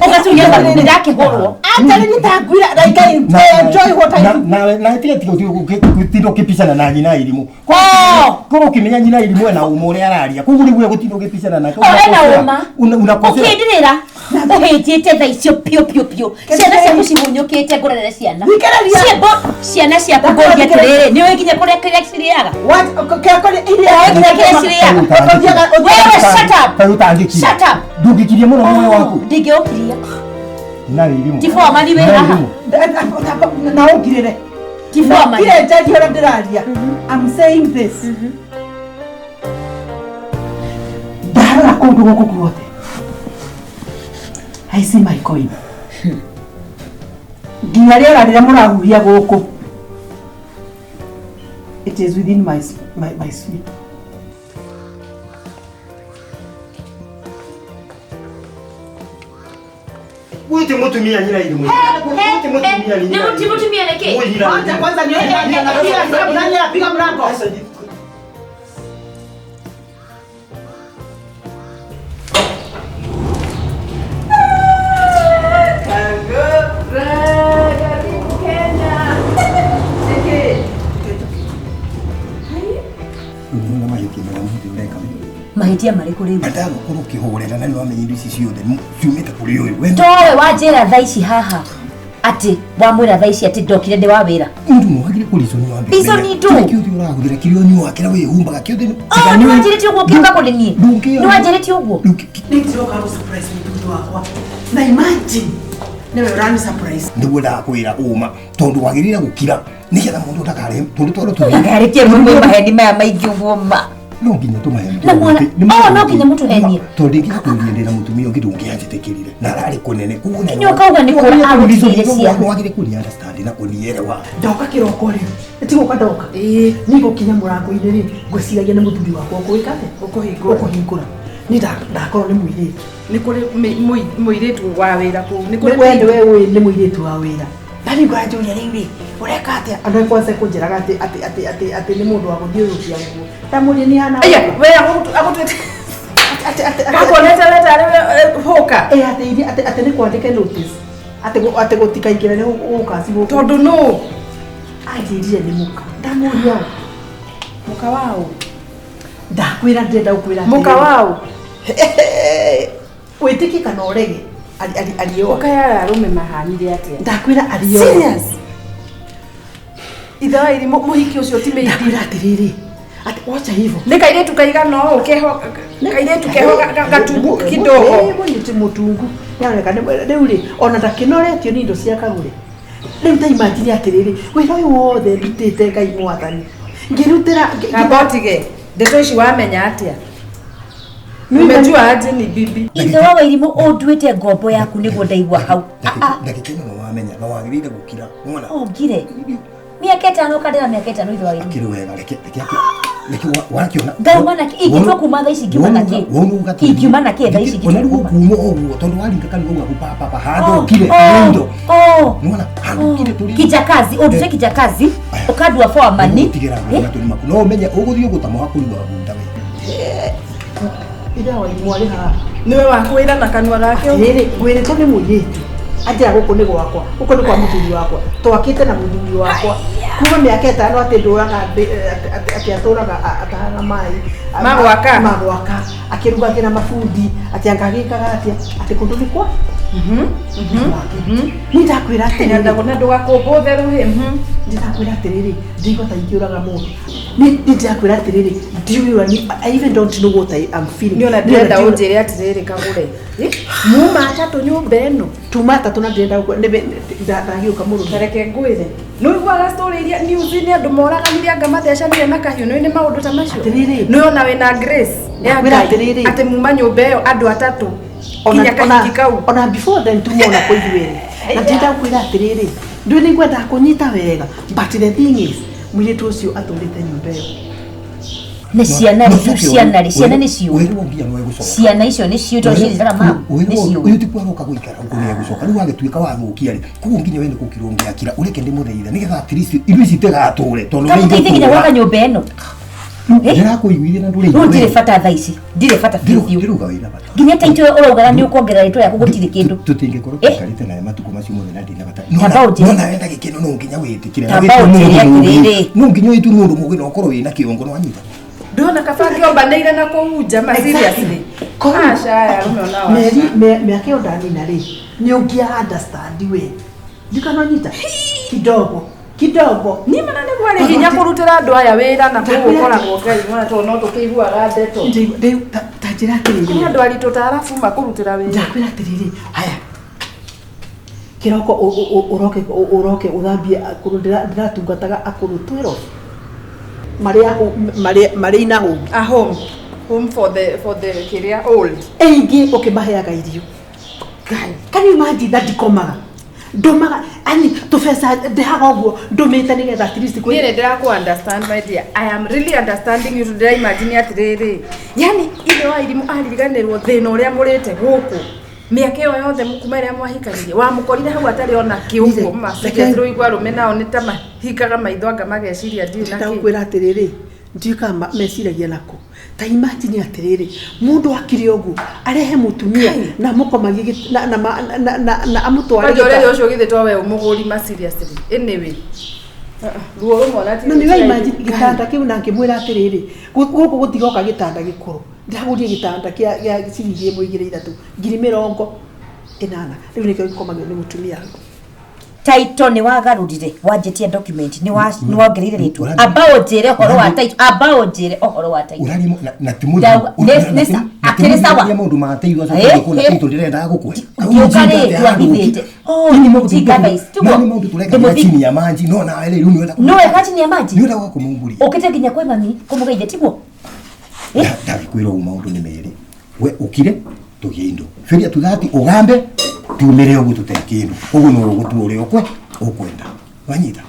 [SPEAKER 1] ũgaturia maru nĩndakĩhũrwo.
[SPEAKER 2] Atarĩ nĩtanguira like I enjoy what I do.
[SPEAKER 4] Nawe nawe tiga tiga gũtinda ũkĩpicana na nyina irimũ.
[SPEAKER 1] Oh!
[SPEAKER 4] Korwo ũkĩmenya nyina irimũ ena ũma ũrĩa araria. Koguo rĩu we gũtinda ũgĩpicana nake.
[SPEAKER 1] O ena ũma.
[SPEAKER 4] Unakosea.
[SPEAKER 1] Ũkĩndirĩra ũhĩtĩte thaa icio piũ piũ piũ ciana ciaku cihunyũkĩte ngũrerere ciana
[SPEAKER 2] Thikĩrĩria.
[SPEAKER 1] Ciambo ciana ciaku ngũrie atĩrĩrĩ nĩ ũĩ nginya kũrĩa kĩrĩa cirĩaga
[SPEAKER 2] What?
[SPEAKER 1] Ũĩ nginya kĩrĩa cirĩaga Wewe shut up.
[SPEAKER 4] Ta ũtangĩkira.
[SPEAKER 1] Shut up.
[SPEAKER 4] Ndũngĩkiria mũno muoyo waku.
[SPEAKER 1] Ndingĩũkiria
[SPEAKER 4] Nyina irimũ.
[SPEAKER 1] Ti foreman wĩ
[SPEAKER 4] Nyina
[SPEAKER 1] haha.
[SPEAKER 4] irimũ.
[SPEAKER 2] Na ũngirĩre.
[SPEAKER 1] Ti foreman.
[SPEAKER 2] Kire njarie ũrĩa ndĩraria. I'm saying this. Ndarora kũndũ gũkũ guothe. I see my coin. Nginya rĩera rĩrĩa mũrahuhia gũkũ. It is within my sleep.
[SPEAKER 4] Wĩte mũtumia nyina irimũ. Wĩte mũtumia nyina
[SPEAKER 1] Nĩ
[SPEAKER 4] irimũ.
[SPEAKER 1] mũtumia nĩkĩ?
[SPEAKER 4] Wĩ nyina
[SPEAKER 2] Kwanza
[SPEAKER 4] irimũ.
[SPEAKER 2] kwanza nione nani anapiga nani anapiga mlango.
[SPEAKER 4] Nĩwona mahĩtia marĩa mothe ũreka wĩ.
[SPEAKER 1] Mahĩtia marĩkũ rĩu?
[SPEAKER 4] Badala gũkorwo ũkĩhũrĩra na nĩwamenya indo ici ciothe ciumĩte kũrĩ ũyũ. We
[SPEAKER 1] Towe wanjĩra thaa ici haha atĩ wamwĩra thaa ici atĩ ndokire ndĩ wa wĩra.
[SPEAKER 4] Mũndũ no wagĩrĩire kũreason wambe.
[SPEAKER 1] Reason ndũ?
[SPEAKER 4] Kĩrĩa kĩothe ũrahũthĩra kĩrĩa ũnyuaga kĩrĩa wĩhumbaga kĩothe.
[SPEAKER 1] Oh, nĩ wanjĩrĩte ũguo ũkĩũka kũrĩ niĩ.
[SPEAKER 4] Ndũngĩ-
[SPEAKER 1] Nĩ wanjĩrĩte ũguo.
[SPEAKER 2] Nĩndiroka gũ surprise mũthuri wakwa. Na imagine nĩwe ũrani surprise.
[SPEAKER 4] Nĩguo ndakwĩra ũma tondũ wagĩrĩire gũkira nĩgetha mũndũ ndakarehe tondũ tondũ tũthiĩ
[SPEAKER 1] Ndakarĩkie rĩu maheni maya maingĩ ũguo ma.
[SPEAKER 4] No nginya tũmahe.
[SPEAKER 1] Na mwana- Oh, no nginya mũtũhenie.
[SPEAKER 4] Tondũ ingĩgakũria ndĩna mũtumia ũngĩ ndũngĩanjĩtĩkĩrire na ararĩ kũnene koguo na-
[SPEAKER 1] Nginya ũkauga nĩ kũra agũtigĩire ciana.
[SPEAKER 4] Wagĩrĩire kũni understand na kũnielewa.
[SPEAKER 2] Ndoka kĩroko rĩ, tigũka ndoka.
[SPEAKER 3] Ĩĩ.
[SPEAKER 2] Niĩ gũkinya mũrango-inĩ rĩ, ngwĩciragia nĩ mũthuri wakwa ũkũĩka atĩa?
[SPEAKER 3] Ũkũhingũra.
[SPEAKER 2] Ũkũhingũra. Niĩ ndakorwo nĩ mũirĩtu.
[SPEAKER 3] Nĩ kũrĩ mũirĩtu wa wĩra kũu. Nĩ kũrĩ
[SPEAKER 2] We nĩwe ũĩ nĩ mũirĩtu wa wĩra. Na rĩu nganjũria rĩu rĩ, ũreka atĩa? Andũ a kwanza kũnjĩraga atĩ atĩ atĩ atĩ atĩ nĩ mũndũ wa gũthiũrũrũkia nguo. Ndamũria nĩ hana.
[SPEAKER 3] Aya, we agũtuĩte.
[SPEAKER 2] Atĩ atĩ atĩ
[SPEAKER 3] Gakuonete we tarĩ we hũka.
[SPEAKER 2] ĩ atĩ iria atĩ atĩ nĩ kwandĩke notice. Atĩ atĩ gũtikaingĩre nĩ gũkaci gũkũ.
[SPEAKER 3] Tondũ nũ?
[SPEAKER 2] Anjĩrire nĩ mũka. Ndamũria ũ?
[SPEAKER 3] Mũka waũ.
[SPEAKER 2] Ndakwĩra ndĩrenda gũkwĩra atĩrĩrĩ.
[SPEAKER 3] Mũka waũ.
[SPEAKER 2] Wĩtĩkie kana ũrege arioa.
[SPEAKER 3] Ũkaya arũme mahanire atĩa?
[SPEAKER 2] Ndakwĩra arioa.
[SPEAKER 3] Serious? Ithe wa irimũ mũhiki ũcio ti mĩindi.
[SPEAKER 2] Ndakwĩra atĩrĩrĩ atĩ wacha hivyo.
[SPEAKER 3] Nĩ kairĩtu kaigana ũũ keho kairĩtu keho gatungu kidogo.
[SPEAKER 2] Mũnyiti mũtungu nĩaroneka rĩu rĩ ona ndakĩnoretio nĩ indo cia kagũre. Rĩu ta imagine atĩrĩrĩ wĩra ũyũ wothe ndutĩte Ngai mwathani ngĩrutĩra
[SPEAKER 3] Kamba ũtige ndeto ici wamenya atĩa?
[SPEAKER 2] Nĩ
[SPEAKER 3] Umejua aje ni bibi?
[SPEAKER 1] Ithe wa Wairimũ ũnduĩte ngombo yaku nĩguo ndaigua hau.
[SPEAKER 4] Ndagĩka ĩno nĩ wamenya na wagĩrĩire gũkira nĩwona.
[SPEAKER 1] Oh, ngire. Mĩaka ĩtano ũkandĩra mĩaka ĩtano ithe wa Wairimũ.
[SPEAKER 4] Akĩrĩ wega reke reke reke warakĩona.
[SPEAKER 1] Ngauma na kĩ? Ingĩtua kuma thaa ici ngiuma na kĩ? Ingiuma na kĩ thaa ici
[SPEAKER 4] Ona rĩu
[SPEAKER 1] ingĩtua kuma?
[SPEAKER 4] ũkuuma ũguo tondũ waringa kanua uga papa handũ ũkire indo. Nĩwona handũ ũkire tũrĩ.
[SPEAKER 1] Kijakazi, ũndute kijakazi, ũkandua for money.
[SPEAKER 4] Ũgũtigĩra ngona tũrĩ maku. No ũmenye ũgũthiĩ ũgũtama hakũri wa bunda we.
[SPEAKER 2] Ithe wa Wairimũ arĩ haha.
[SPEAKER 3] Nĩwe wakwĩra na kanua gake.
[SPEAKER 2] Atĩrĩrĩ ngwĩrĩtwo nĩ mũirĩtu anjĩra gũkũ nĩ gwakwa gũkũ nĩ kwa mũthuri wakwa twakĩte na mũthuri wakwa kuma mĩaka ĩtano atĩ ndũraga atĩ atũraga atahaga maĩ
[SPEAKER 3] Magwaka?
[SPEAKER 2] magwaka akĩrugagĩra mabundi atĩ anga agĩkaga atĩa atĩ kũndũ nĩ kwa gwake niĩ ndakwĩra atĩrĩrĩ
[SPEAKER 3] Na ndũgakũmbũthe rũhĩ.
[SPEAKER 2] ndĩrakwĩra atĩrĩrĩ ndigwa ta ingĩũraga mũndũ niĩ ndĩrakwĩra atĩrĩrĩ ndiũĩ I even don't know what I am feeling
[SPEAKER 3] Nĩ ona ndĩrenda ũnjĩre atĩrĩrĩ kagũre. Muma atatũ nyũmba ĩno.
[SPEAKER 2] tuma atatũ na ndĩrenda ndagĩũka mũrũme
[SPEAKER 3] Ta reke ngwĩre. Nĩ ũiguaga story iria news-inĩ andũ moraganire anga mathecanire na kahiũ nĩ maũndũ ta macio.
[SPEAKER 2] Atĩrĩrĩ.
[SPEAKER 3] Nĩ ona wĩna grace ya
[SPEAKER 2] Ndakwĩra
[SPEAKER 3] Ngai
[SPEAKER 2] atĩrĩrĩ.
[SPEAKER 3] atĩ muma nyũmba ĩyo andũ atatũ nginya kahiki kau.
[SPEAKER 2] ona before then tuma ona kwa ithuĩ na ndĩrenda gũkwĩra atĩrĩrĩ ndũĩ nĩ ngwendaga kũnyita wega but the thing is mũirĩtu ũcio atũrĩte nyũmba ĩyo
[SPEAKER 1] Na ciana rĩ, ciana rĩ, ciana nĩ ciũĩ.
[SPEAKER 4] Wĩrwo nginya nĩ egũcoka.
[SPEAKER 1] Ciana icio nĩ ciũĩ tondũ ciĩtaga mamu, nĩ ciũĩ.
[SPEAKER 4] Ũyũ ti kwaroka gũikara gũkũ nĩ egũcoka rĩu wagĩtuĩka wathũkia rĩ koguo nginya we nĩ gũkira ũngĩakira ũreke ndĩmũthaithe nĩgetha at least indo ici itigatũre tondũ nĩ
[SPEAKER 1] Kamũteithie nginya gwaka nyũmba ĩno.
[SPEAKER 4] Ndĩrakũiguithia na ndũrĩ
[SPEAKER 1] Rĩu ndirĩ bata thaa ici, ndirĩ bata biũ biũ.
[SPEAKER 4] Ndĩrauga wĩna bata.
[SPEAKER 1] Nginya taitũ ũraugaga nĩ ũkuongerera rĩtwa rĩaku gũtirĩ kĩndũ.
[SPEAKER 4] Tũtingĩkorwo
[SPEAKER 1] Eh?
[SPEAKER 4] tũikarĩte nawe matukũ macio mothe na ndina bata.
[SPEAKER 1] Tamba ũnjĩre.
[SPEAKER 4] No nawe ndagĩka ĩno no nginya wĩtĩkĩre.
[SPEAKER 1] Tamba ũnjĩre atĩrĩrĩ.
[SPEAKER 4] No nginya wĩtue mũndũ mũgĩ na ũkorwo wĩna kĩongo nĩ wanyita.
[SPEAKER 3] Ndona kaba ngĩombanĩire na kũu nja ma seriously. Aca aya arũme onao.
[SPEAKER 2] Mĩeri mĩaka ĩyo ndanina rĩ nĩ ũngĩa understand we ndikanonyita kidogo kidogo
[SPEAKER 3] Niĩ mana nĩ kwarĩ hinya kũrutĩra andũ aya wĩra na kũu ũkoragwo Ngai mwana tondũ no tũkĩiguaga ndeto.
[SPEAKER 2] Ta njĩra
[SPEAKER 3] Kũrĩ
[SPEAKER 2] atĩrĩrĩ
[SPEAKER 3] andũ aritũ ta arabu makũrutĩra wĩra.
[SPEAKER 2] ndakwĩra atĩrĩrĩ haya kĩroko ũroke ũroke ũthambie akũrũ ndĩratungataga akũrũ 12 marĩ marĩ ina home
[SPEAKER 3] A home. Home for the kĩrĩa old.
[SPEAKER 2] aingĩ ũkĩmaheaga irio
[SPEAKER 3] Ngai.
[SPEAKER 2] Can you imagine that ndikomaga ndũmaga ani tũbeca ndĩhaga ũguo ndũmĩte nĩgetha at least
[SPEAKER 3] Niĩ
[SPEAKER 2] kwĩ
[SPEAKER 3] nĩ ndĩrakũ understand my dear. I am really understanding you ndĩra imagine atĩrĩrĩ. Yani ithe wa irimũ aririganĩrwo thĩna ũrĩa mũrĩte gũkũ. Mĩaka ĩyo yothe kuma ĩrĩa mwahikanirie wamũkorire hau atarĩ ona kĩ ũguo ma
[SPEAKER 2] Reke-
[SPEAKER 3] rũigua arũme nao nĩ ta mahingaga maitho anga mageciria ndirĩ na kĩ.
[SPEAKER 2] ndakwĩra atĩrĩrĩ ndiũĩ kana meciragia nako ta imagine atĩrĩrĩ mũndũ akire ũguo arehe mũtumia na mũkomagie na amũtware
[SPEAKER 3] Kwanja ũrĩa
[SPEAKER 2] gĩta-
[SPEAKER 3] ũcio githĩ to we ũmũgũri ma seriously. Anyway. Ruo rũmwe ona ti
[SPEAKER 2] na nĩ imagine gĩtanda kĩu na ngĩmwĩra atĩrĩrĩ gũkũ gũtigoka gĩtanda gĩkũrũ ndĩragũrire gĩtanda kĩa ciringi ĩmwe igĩrĩ ithatũ ngiri mĩrongo ĩnana rĩu nĩkĩo gĩkomagio nĩ mũtumia.
[SPEAKER 1] Title nĩ wagarũrire wanjĩtie document nĩ wongereire rĩtwa amba ũnjĩre ũhoro wa title amba ũnjĩre ũhoro wa title
[SPEAKER 4] Ũraria na ti
[SPEAKER 1] Nĩ- akĩrĩ sawa.
[SPEAKER 4] maũndũ ma teithio
[SPEAKER 1] Eh,
[SPEAKER 4] acoka
[SPEAKER 1] eh.
[SPEAKER 4] title ndĩrendaga gũkũhe.
[SPEAKER 1] Ngĩũka rĩ twahithĩte. Oh, mũjinga thaa ici, tiguo?
[SPEAKER 4] Nĩ maũndũ tũreka
[SPEAKER 1] Ndĩmũthi-
[SPEAKER 4] chini ya maji no nawe rĩu nĩ wenda
[SPEAKER 1] no weka chini ya maji
[SPEAKER 4] nĩ wenda kũmũmbũria.
[SPEAKER 1] ũkĩte nginya kwĩ mami kũmũgeithia tiguo
[SPEAKER 4] Ndagikwĩra ũguo maũndũ nĩ merĩ. We ũkire tũgĩe indo. Feria tuthati ũgambe tumĩre ũguo tũtarĩ kĩndũ. Ũguo no ũgũtua ũrĩa ũkwenda. Wanyita?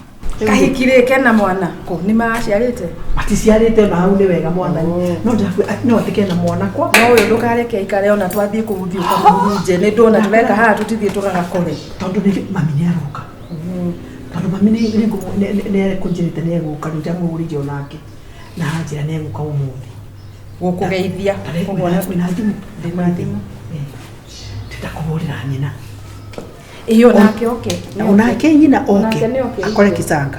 [SPEAKER 3] Kahiki rĩ kena mwana kũ nĩ maraciarĩte?
[SPEAKER 2] Maticiarĩte ona hau nĩ wega mwathani. No ndĩrakwĩra no atĩ kena mwana kwa.
[SPEAKER 3] No ũyũ ndũkareke aikare ona twathiĩ kũu thiĩ ũkamũhunje nĩ ndona tũreka haha tũtithiĩ tũgagakore.
[SPEAKER 2] Tondũ nĩ mami nĩ aroka. Tondũ mami nĩ ekũnjĩrĩte nĩ egũka rĩu ndamũhũrĩire onake. Na anjĩra nĩ egũka ũmũthĩ.
[SPEAKER 3] Gũkũgeithia. Ũguo
[SPEAKER 2] Wĩna thimũ?
[SPEAKER 3] Ndĩna thimũ.
[SPEAKER 2] Ndĩrenda kũhũrĩra nyina.
[SPEAKER 3] Ĩĩ onake oke.
[SPEAKER 2] Onake nyina oke.
[SPEAKER 3] Onake nĩ oke.
[SPEAKER 2] Akore kicanga.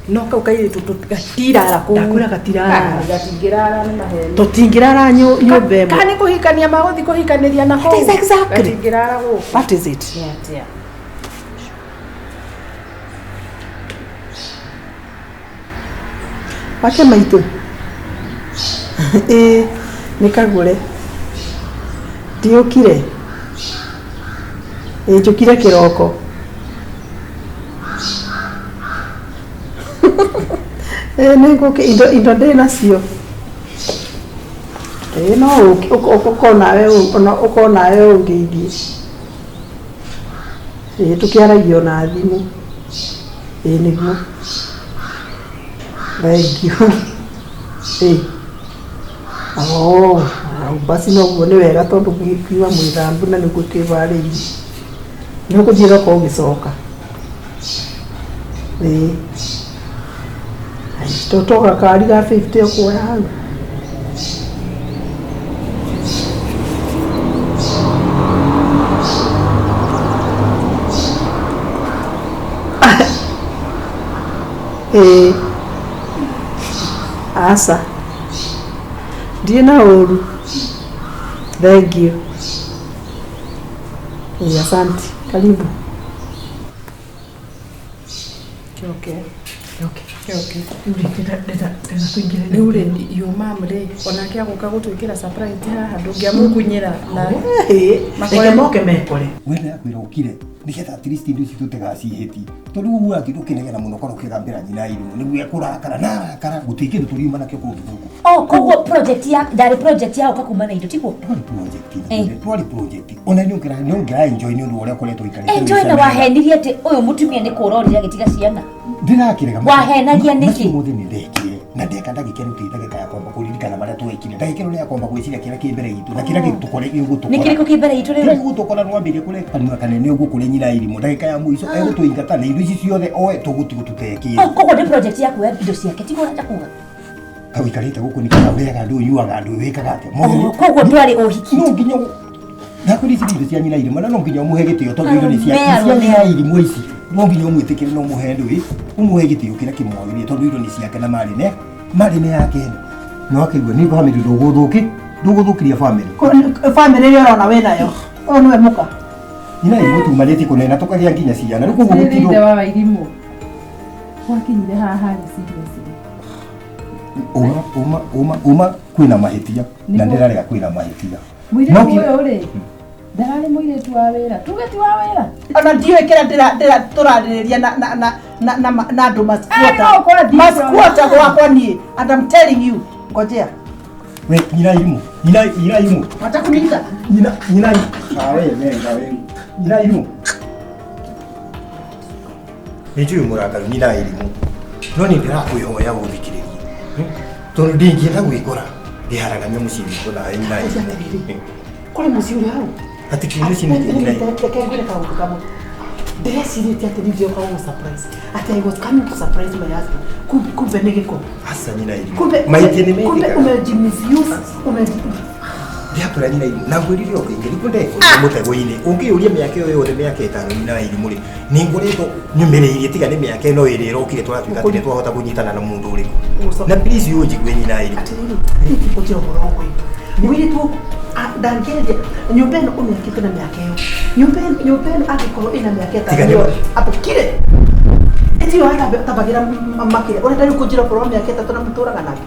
[SPEAKER 3] No kau kairĩtu gatirara kũu.
[SPEAKER 2] Ndakwĩra gatirarara.
[SPEAKER 3] Gatingĩrara nĩ maheni.
[SPEAKER 2] Tũtingĩrara nyũmba ĩmwe.
[SPEAKER 3] Kana nĩ kũhikania magũthiĩ kũhikanĩria na kũu.
[SPEAKER 2] That is exactly.
[SPEAKER 3] Gatingĩrara gũkũ.
[SPEAKER 2] That is it.
[SPEAKER 3] Nĩ atĩa?
[SPEAKER 2] Wake maitũ. Ĩĩ nĩ kagũre. Ndiũkire. Ĩĩ njũkire kĩroko. Ĩĩ nĩ ngũkĩ indo ndĩ nacio. Ĩĩ no ũke ũkorwo nawe ũngeithie. Ĩĩ tũkĩaragia ona thimũ. Ĩĩ nĩguo. Thengiũ. Ĩĩ. Oo, basi noguo nĩ wega tondũ kiuma mwĩthambu na nĩguo twĩharĩirie. Nĩ ũgũthiĩ thoko ũgĩcoka. Ĩĩ. To gakari ga 50 ũkuoya hau. Ĩĩ. Aca. Ndirĩ na ũru. Thengiũ. Ĩĩ asante. Karibu.
[SPEAKER 3] Okay.
[SPEAKER 2] Okay.
[SPEAKER 3] Okay.
[SPEAKER 2] Rĩu rĩ, ndĩrenda tũingĩre.
[SPEAKER 3] Rĩu rĩ yo mam rĩ onake agũka gũtwĩkĩra surprise haha ndũngĩamũkunyĩra na
[SPEAKER 2] Ĩĩ, reke moke mekore.
[SPEAKER 4] We ndakwĩra ũkire nĩgetha at least indo ici tũtigacihĩtie. Tondũ ũguo ũrathiĩ ũkĩnegena mũno korwo ũkĩgambĩra nyina irimũ nĩguo ekũrakara na arakara gũtirĩ kĩndũ tũriuma nakĩo kũndũ gũkũ.
[SPEAKER 1] Oh, koguo project ya ndarĩ project ya ũka kuma na indo tiguo?
[SPEAKER 4] Twarĩ project twarĩ project ona nĩ ũngĩra nĩ ũngĩra enjoy nĩ ũndũ wa ũrĩa ũkoretwo ũikarĩte.
[SPEAKER 1] Enjoy na wahenirie atĩ ũyũ mũtumia nĩ kũra orire agĩtiga ciana.
[SPEAKER 4] Ndĩrakĩrega.
[SPEAKER 1] Wahenagia nĩkĩ?
[SPEAKER 4] Macio mothe nĩ ndekire na ndeka ndagĩka ĩno ti ndagĩka ya kwamba kũririkana marĩa twekire. Ndagĩka ĩno nĩ ya kwamba gwĩciria kĩrĩa kĩ mbere itũ na kĩrĩa gĩgũtũkora gĩgũtũkora.
[SPEAKER 1] Nĩ kĩrĩkũ kĩ mbere itũ
[SPEAKER 4] Kĩrĩa
[SPEAKER 1] rĩu?
[SPEAKER 4] gĩgũtũkora nĩwambĩrĩria kũreka kanua kanene ũguo kũrĩ nyina irimũ ndagĩka ya mũico egũtũingata na indo ici ciothe oe tũgũtigwo tũtekĩte.
[SPEAKER 1] Oh, koguo nĩ project ya kuoya indo ciake tiguo ũrenda kuga?
[SPEAKER 4] Ũikarĩte gũkũ nĩkĩ ũrĩaga ndũ ũnyuaga ndũ wĩkaga atĩa? Mothe
[SPEAKER 1] Oh, koguo ndwarĩ ũhiki.
[SPEAKER 4] no nginya ndakwĩra ici nĩ indo cia nyina irimũ na no nginya ũmũhe gĩtĩo tondũ indo nĩ cia
[SPEAKER 1] Arũme,
[SPEAKER 4] cia nyina irimũ ici no nginya ũmwĩtĩkĩre na ũmũhe ndũĩ ũmũhe gĩtĩo kĩrĩa kĩmwagĩrĩire tondũ indo nĩ ciake na marĩ ne marĩ nĩ yake ĩno na wakĩigua nĩ family ndũgũthũki ndũgũthũkĩria family
[SPEAKER 2] Family ĩrĩa ũrona wĩ nayo. Ũyũ nĩwe mũka.
[SPEAKER 4] nyina irimũ tumanĩtie kũnena tũkagĩa nginya ciana rĩu koguo
[SPEAKER 3] Rĩrĩ
[SPEAKER 4] gũtirĩ
[SPEAKER 3] ithe wa Wairimũ gwakinyire haha harĩ seriously.
[SPEAKER 4] uma uma uma uma kwĩna mahĩtia na ndĩrarega kwĩna mahĩtia
[SPEAKER 3] Mũirĩtu
[SPEAKER 4] No
[SPEAKER 3] ũyũ rĩ ndararĩ mũirĩtu wa wĩra tuge ti wa wĩra.
[SPEAKER 2] Ona ndiũĩ kĩrĩa tũrarĩrĩria na andũ
[SPEAKER 3] Ah, no, kwa thiĩ
[SPEAKER 2] masquota gwakwa niĩ and I'm telling you ngojea.
[SPEAKER 4] We nyina irimũ nyina irimũ
[SPEAKER 2] Watakuniita?
[SPEAKER 4] nyina nyina ah we nenga we nyina irimũ nĩ njũĩ mũrakaru nyina irimũ no nĩ ndĩrakwĩhoya ũthikĩrĩrie tondũ ndingĩenda gwĩkora ngĩharagania mũciĩ witũ nawe nyina irimũ
[SPEAKER 2] Kũrĩ mũciĩ ũrĩ hau.
[SPEAKER 4] atĩ kĩ mũciĩ nĩ nyina irimũ
[SPEAKER 2] Reke ngwĩre kaũndũ kamwe. Ndĩrecirĩtie atĩ niĩ ndĩroka gũgũ surprise. Atĩ I was coming to surprise my husband. Kumbe nĩ gĩko.
[SPEAKER 4] aca nyina irimũ
[SPEAKER 2] Kumbe
[SPEAKER 4] mahĩtia nĩ
[SPEAKER 2] kumbe
[SPEAKER 4] mekĩkaga
[SPEAKER 2] umejimisuse, umeji
[SPEAKER 4] ndiakwĩra nyina irimũ na ngwĩrire o kaingĩ nĩguo ndekorire mũtego-inĩ ũngĩyũria mĩaka ĩyo yothe mĩaka ĩtano nyina wa irimũ rĩ nĩ ngoretwo nyũmĩrĩirie tiga nĩ mĩaka ĩno ĩrĩ ĩrokire tũratuĩka atĩ nĩ twahota kũnyitana na mũndũ ũrĩkũ na please ũnjigue nyina wa irimũ
[SPEAKER 2] Atĩrĩrĩ, niĩ ndikũnjĩra ũhoro wa ũgwĩka. Mũirĩtu ndangĩendia nyũmba ĩno ũmĩakĩte na mĩaka ĩyo. Nyũmba ĩno angĩkorwo ĩna mĩaka ĩtano
[SPEAKER 4] Tiga nĩ-
[SPEAKER 2] yothe, atũkire. Ĩtiyo atambagĩra makĩria. Ũrenda rĩu kũnjĩra ũhoro wa mĩaka ĩtatũ na mũtũraga nake.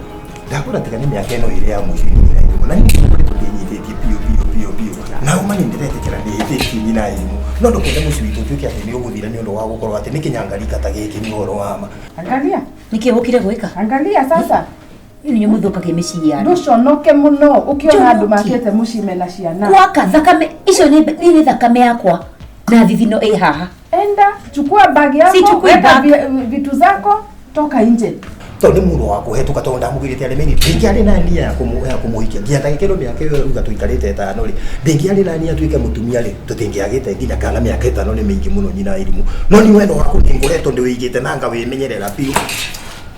[SPEAKER 4] Ndakũra tiga nĩ mĩaka ĩno ĩrĩ ya mũico nyina irimũ na niĩ ngoretwo ndĩnyitĩtie biũ biũ biũ biũ na uma nĩ ndĩretĩkĩra ndĩhĩtĩtie nyina irimũ no ndũkende mũciĩ witũ ũtuĩke atĩ nĩ ũgũthira nĩ ũndũ wa gũkorwo atĩ nĩ kĩnyangarika ta gĩkĩ nĩ ũhoro wa ma
[SPEAKER 3] Angalia,
[SPEAKER 1] Nĩkĩ ũkire gwĩka?
[SPEAKER 3] angalia sasa.
[SPEAKER 1] Inyuĩ mũthũkagia mĩciĩ ya andũ.
[SPEAKER 3] Ndũconoke mũno ũkĩona andũ
[SPEAKER 1] Njonoki.
[SPEAKER 3] makĩte mũciĩ mena ciana.
[SPEAKER 1] Gwaka thakame icio nĩ nĩ thakame yakwa na thithino ĩ haha.
[SPEAKER 3] Enda chukua bag yako,
[SPEAKER 1] Sichukui
[SPEAKER 3] weka
[SPEAKER 1] bag.
[SPEAKER 3] vitu zako, toka nje.
[SPEAKER 4] Tondũ nĩ mũndũ wa kũhetũka tondũ ndamũgĩrĩte aremeni ndingĩarĩ na nia ya kũmũhikia nginya ndagĩka ĩno mĩaka ĩyo ruga tũikarĩte ĩtano rĩ, ndingĩarĩ na nia atuĩke mũtumia rĩ, tũtingĩagĩte nginya kana mĩaka ĩtano nĩ mĩingĩ mũno nyina irimũ. No nĩ wendo waku nĩ ngoretwo ndĩwĩigĩte na ngawĩmenyerera biũ.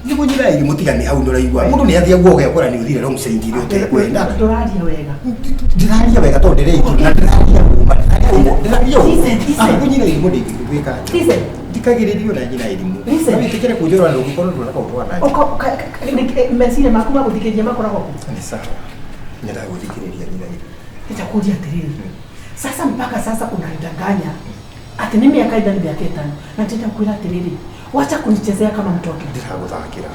[SPEAKER 4] Nĩguo nyina irimũ tiga nĩ hau ndũraigua mũndũ nĩ athiagwo ũgekora nĩ ũthire wrong side iria ũtekwenda.
[SPEAKER 2] Ndũraria wega.
[SPEAKER 4] Ndĩraria wega tondũ ndĩreitũ na ndĩraria ũma, ndĩraria ũma.
[SPEAKER 2] Listen, listen.
[SPEAKER 4] Ahũ nyina irimũ ndingĩgwĩka atĩa.
[SPEAKER 2] Listen.
[SPEAKER 4] Thikagĩrĩrio na nyina irimũ.
[SPEAKER 2] Listen.
[SPEAKER 4] Na wĩtĩkĩre kũnjũra na ũngĩkorwo ndũrona kaũndũ wa nanja.
[SPEAKER 2] Meciria maku ma gũthikĩrĩria makoragwo kũ?
[SPEAKER 4] Nĩ sawa. Nyendaga gũthikĩrĩria nyina irimũ.
[SPEAKER 2] Nitakuuria atiriri, sasa mpaka sasa unanidanganya ati ni miaka ithano miaka ĩtano, na nitakwira atiriri, wacha kunichezea kama mtoto.
[SPEAKER 4] Ndĩragũthakĩra.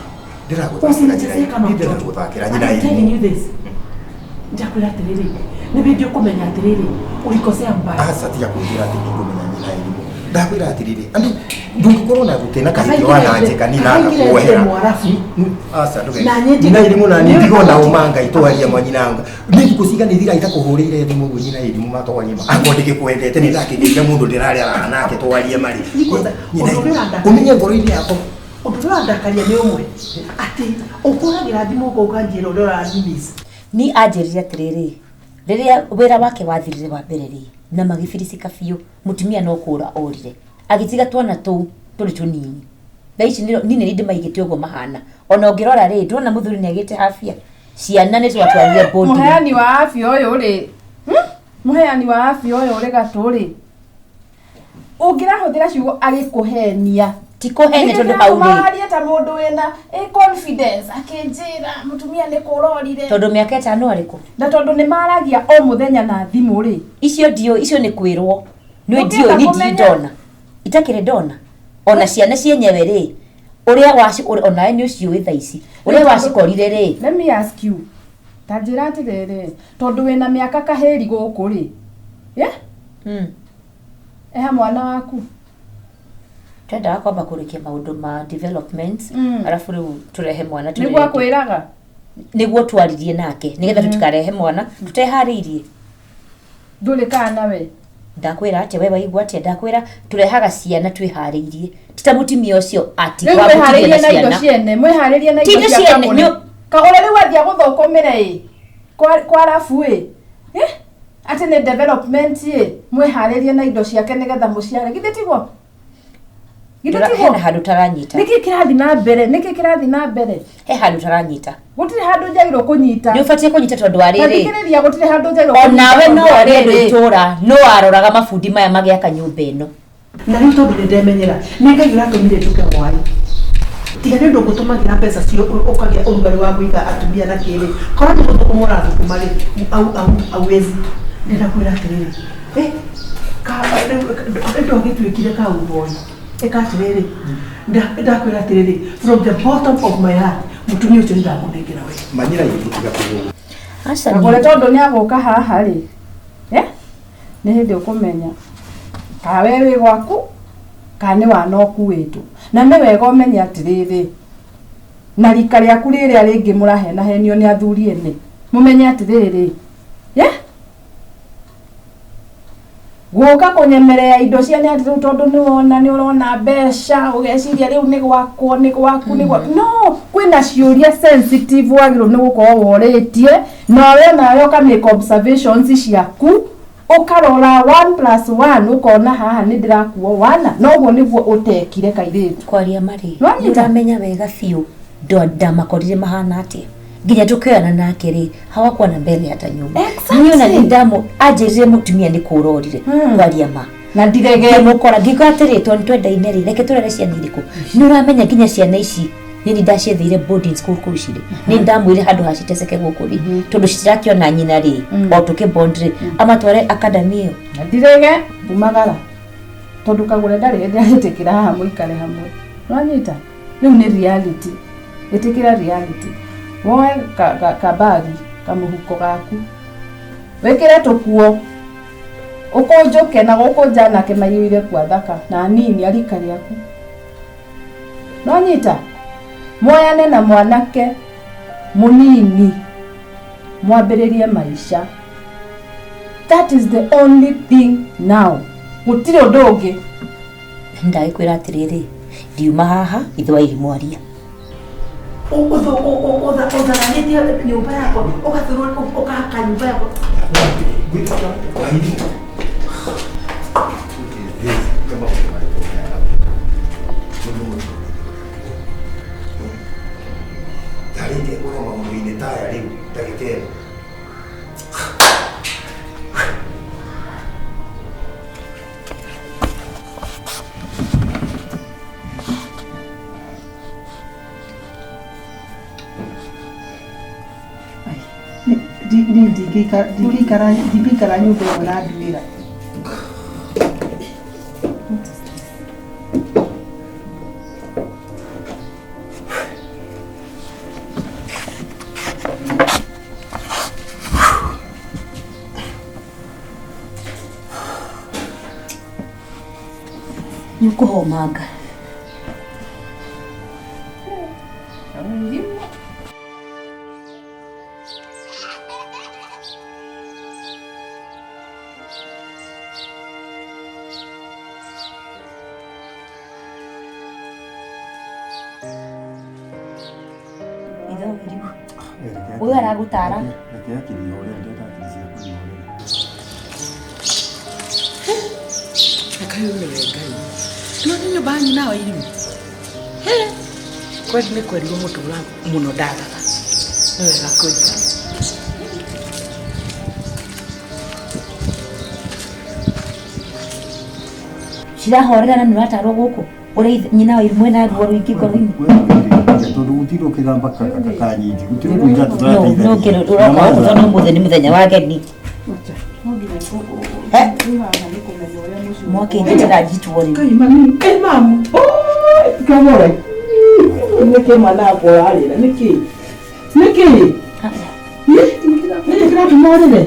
[SPEAKER 4] Ndĩragũthakĩra nyina
[SPEAKER 2] Usinichezee kama
[SPEAKER 4] irimũ.
[SPEAKER 2] mtoto.
[SPEAKER 4] Ndĩragũthakĩra nyina
[SPEAKER 2] I'm telling
[SPEAKER 4] irimũ.
[SPEAKER 2] you this. Nitakwira atiriri, nĩ hĩndĩ ũkũmenya atiriri ulikosea mbaya.
[SPEAKER 4] Aca tiga kũnjĩra atĩ nĩngũmenya nyina irimũ. Ndakwĩra atĩrĩrĩ, andũ ndũngĩkorwo na gũtĩ na kahĩndĩ wananjĩka niĩ na
[SPEAKER 2] Kaingĩ
[SPEAKER 4] ngakuohera.
[SPEAKER 2] mwarabu.
[SPEAKER 4] Aca ndũge.
[SPEAKER 2] Na niĩ ndi-
[SPEAKER 4] Nyina irimũ na niĩ
[SPEAKER 2] Nĩ-
[SPEAKER 4] ndigwo na ũma Ngai twaria mwa nyina anga. Nĩ thikũ cigana ithira itakũhũrĩire thimũ ũguo nyina irimũ matwarie ma. Angorwo ndĩgĩkwendete nĩ ndakĩgĩire mũndũ ndĩrarĩaraga nake twarie marĩ.
[SPEAKER 2] Nĩ-
[SPEAKER 4] Nyina
[SPEAKER 2] ũndũ ũrĩa
[SPEAKER 4] irimũ.
[SPEAKER 2] ũrandakaria-
[SPEAKER 4] Ũmenye ngoro-inĩ yakwa.
[SPEAKER 2] Ũndũ ũrĩa ũrandakaria nĩ ũmwe, atĩ ũkũragĩra thimũ ũguo ũkanjĩra ũrĩa ũranimiss.
[SPEAKER 1] Ni anjĩrire atĩrĩrĩ, rĩrĩa wĩra wake wathirire wa mbere rĩ, na magĩbiricika biũ, mũtumia no kũra orire. Agĩtiga twana tũu tũrĩ tũnini. Thaa ici nĩ niĩ ndĩmaigĩte ũguo mahana. Ona ũngĩrora rĩ, ndũrona mũthuri nĩ agĩte habia. Ciana nĩ twatwarire boarding.
[SPEAKER 3] Mũheani wa afya ũyũ rĩ, Mũheani wa afya ũyũ ũrĩ gatũ rĩ, ũngĩrahũthĩra ciugo agĩkũhenia.
[SPEAKER 1] Ti kũhenia tondũ hau rĩ,
[SPEAKER 3] Warie ta mũndũ wĩna confidence akĩnjĩra mũtumia nĩ kũrorire.
[SPEAKER 1] tondũ mĩaka ĩtano arĩ kũ?
[SPEAKER 3] Na tondũ nĩ maragia o mũthenya na thimũ rĩ.
[SPEAKER 1] Icio ndiũĩ, icio nĩ kwĩrwo. Nĩ
[SPEAKER 3] Ũngĩenda
[SPEAKER 1] ndiũĩ, niĩ ndirĩ
[SPEAKER 3] kũmenya.
[SPEAKER 1] ndona. Itakĩrĩ ndona. Ona ciana cienyewe rĩ, ũrĩa waci onawe nĩ ũciũĩ thaa ici. Ũrĩa wacikorire rĩ,
[SPEAKER 3] Let me ask you. Ta njĩra atĩrĩrĩ, tondũ wĩna mĩaka kahĩri gũkũ rĩ. Yeah? Eha mwana waku.
[SPEAKER 1] Twendaga kwamba kũrĩkia maũndũ ma developments, arabu rĩu tũrehe mwana
[SPEAKER 3] Nĩguo
[SPEAKER 1] tũrehe.
[SPEAKER 3] akwĩraga.
[SPEAKER 1] Nĩguo twaririe nake nĩgetha tũtikarehe mwana tũteharĩirie.
[SPEAKER 3] Ndũrĩ kana we.
[SPEAKER 1] Ndakwĩra atĩa we waigua atĩa? Ndakwĩra tũrehaga ciana twĩharĩirie. Ti ta mũtumia ũcio ati
[SPEAKER 3] Rĩu
[SPEAKER 1] wa mũtumia
[SPEAKER 3] mwĩharĩrie
[SPEAKER 1] na
[SPEAKER 3] na indo
[SPEAKER 1] ciana.
[SPEAKER 3] ciene, mwĩharĩrie na
[SPEAKER 1] Ti
[SPEAKER 3] indo
[SPEAKER 1] indo
[SPEAKER 3] cia
[SPEAKER 1] ciene,
[SPEAKER 3] Kagũre.
[SPEAKER 1] nĩ-
[SPEAKER 3] Kagũre rĩu athiĩ gũthũkũmĩra ĩ. Kwa rabu ĩ. Eh? Atĩ nĩ development ĩ, mwĩharĩrie na indo ciake nĩgetha mũciare. Githĩ tiguo? Githĩ tiguo?
[SPEAKER 1] Hena handũ taranyita.
[SPEAKER 3] Nĩkĩ kĩrathiĩ na mbere? Nĩkĩ kĩrathiĩ na mbere?
[SPEAKER 1] He handũ taranyita.
[SPEAKER 3] Gũtirĩ handũ njagĩrĩirwo kũnyita.
[SPEAKER 1] Nĩ ũbatiĩ kũnyita tondũ wa rĩrĩ.
[SPEAKER 3] Tathikĩrĩria gũtirĩ handũ njagĩrĩirwo kũnyita.
[SPEAKER 1] Onawe no
[SPEAKER 3] tondũ wa
[SPEAKER 1] ũrĩ andũ
[SPEAKER 3] rĩrĩ.
[SPEAKER 1] itũra no aroraga mabundi maya magĩaka nyũmba ĩno.
[SPEAKER 2] Na rĩu tondũ nĩ ndemenyera, nĩ Ngai ũratũmire nduke hwaĩ. Tiga nĩ ũndũ ngũtũmagĩra mbeca cio ũkagĩa ũrugarĩ wa kũiga atumia na kĩrĩ. Korwo nĩ gũthũkũma ũrathũkũma rĩ, auwezi. Ndĩrenda kwĩra atĩrĩrĩ, rĩu ndwagĩtuĩkire cowboy. Ĩka atĩrĩrĩ, ndakwĩra atĩrĩrĩ, from the bottom of my heart, mũtumia ũcio nĩndamũnengera we.
[SPEAKER 4] Manyira irimũ tiga kũgũrũ.
[SPEAKER 1] Aca
[SPEAKER 3] Kagũre tondũ nĩ agũka haha rĩ. Eh? Nĩ hĩndĩ ũkũmenya. Kana we wĩ gwaku, kana nĩ wana ũkuĩtwo. Na nĩ wega ũmenye atĩrĩrĩ, na rika rĩaku rĩrĩa rĩngĩ mũrahenahenio nĩ athuri ene. Mũmenye atĩrĩrĩ, yeah? Gũka kũnyemerera indo cia nĩ atĩ rĩu tondũ nĩ wona nĩ ũrona mbeca ũgeciria rĩu nĩ gwakwo nĩ gwaku nĩ gwaku. No kwĩna ciũria sensitive wagĩrĩirwo nĩ gũkorwo worĩtie nawe nawe ũka make observations ciaku ũkarora 1 plus 1 ũkona haha nĩ ndĩrakuo wana noguo nĩguo ũtekire kairĩtu.
[SPEAKER 1] Kwaria marĩ
[SPEAKER 3] Nĩwanyita?
[SPEAKER 1] nĩũramenya wega biũ ndamakorire mahana atĩa nginya tũkĩoyana nake rĩ hawakuwa na mbele hata nyuma.
[SPEAKER 3] Exactly.
[SPEAKER 1] Niĩ ona nĩ ndamu anjĩrire mũtumia nĩ kũrorire kwaria ma.
[SPEAKER 3] Na ndirege.
[SPEAKER 1] Ngĩmũkora ngĩkora atĩrĩ tondũ nĩtwendaine rĩ reke tũrere ciana irĩkũ. Nĩ ũramenya nginya ciana ici nĩ ndaciethĩire boarding school kũu cirĩ. Nĩ ndamwĩre handũ ha citeceke gũkũ rĩ tondũ citirakĩona nyina rĩ o tũkĩbond rĩ amatware academy ĩyo.
[SPEAKER 3] Na ndirege umagara tondũ Kagũre ndarĩ hĩndĩ arĩtĩkĩra haha mũikare hamwe. Nĩwanyita? Rĩu nĩ reality. Ĩtĩkĩra reality. Woe kabagi kamũhuko gaku wĩkĩre tũkuo ũkũnjũke na gũkũ nja nake maiyũire kwa thaka na nini arika rĩaku. Nĩwanyita? Moyane na mwanake Mũnini mwambĩrĩrie maica. That is the only thing now. Gũtirĩ ũndũ ũngĩ.
[SPEAKER 1] Ndagĩkwĩra atĩrĩrĩ, ndiuma haha ithe wa irimũ aria.
[SPEAKER 2] Ũtharanĩtie nyũmba yakwa, ũgathurwo ũkahaka nyũmba yakwa.
[SPEAKER 4] Tarĩtie kũrora maũndũ-inĩ taya rĩu ndagĩka ĩno.
[SPEAKER 2] Niĩ ndingĩikara nyũmba ĩno na nduĩra.
[SPEAKER 1] Nĩ ũkũhomanga. Ithe wa irimũ. Ũyũ aragũtara.
[SPEAKER 4] Reke akiri ihorere, ndĩrenda akiri ciaku ihorere.
[SPEAKER 5] Reke nĩwe Ngai. Ĩno nĩ nyũmba ya nyina wa irimũ. He! Kweli nĩ kwerirwo mũtũra mũno ndagaga. Nĩ wega kũiga.
[SPEAKER 1] Cirahorera na nĩ ũratarwo gũkũ ũrĩa nyina wa irimũ ena ruo rũingĩ ngoro-inĩ.
[SPEAKER 4] Tondũ gũtirĩ ũkĩgamba kanyinji, gũtirĩ ũndũ ithatũ
[SPEAKER 1] No,
[SPEAKER 4] tũrateithania.
[SPEAKER 1] no kĩrĩ ũroka gũkũ tondũ ũmũthĩ nĩ mũthenya wa ageni. Mwakĩnjĩtĩra njitwo rĩu.
[SPEAKER 2] Kai mami, ĩ mamu, kagore. Nĩkĩ mwana wakwa ũrarĩra? Nĩkĩ? Nĩkĩ? Nĩkĩ kĩratũma ũrĩre?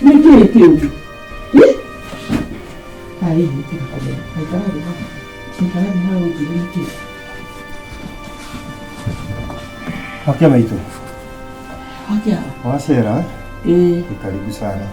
[SPEAKER 2] Nĩkĩ kĩu? Ai, tiga kũrĩra. Ikara thĩ hau. Ikara thĩ hau ũnjĩre nĩkĩ.
[SPEAKER 4] Wakia maitũ,
[SPEAKER 2] Wakia.
[SPEAKER 4] wacera,
[SPEAKER 2] Ĩĩ.
[SPEAKER 4] karibu sana.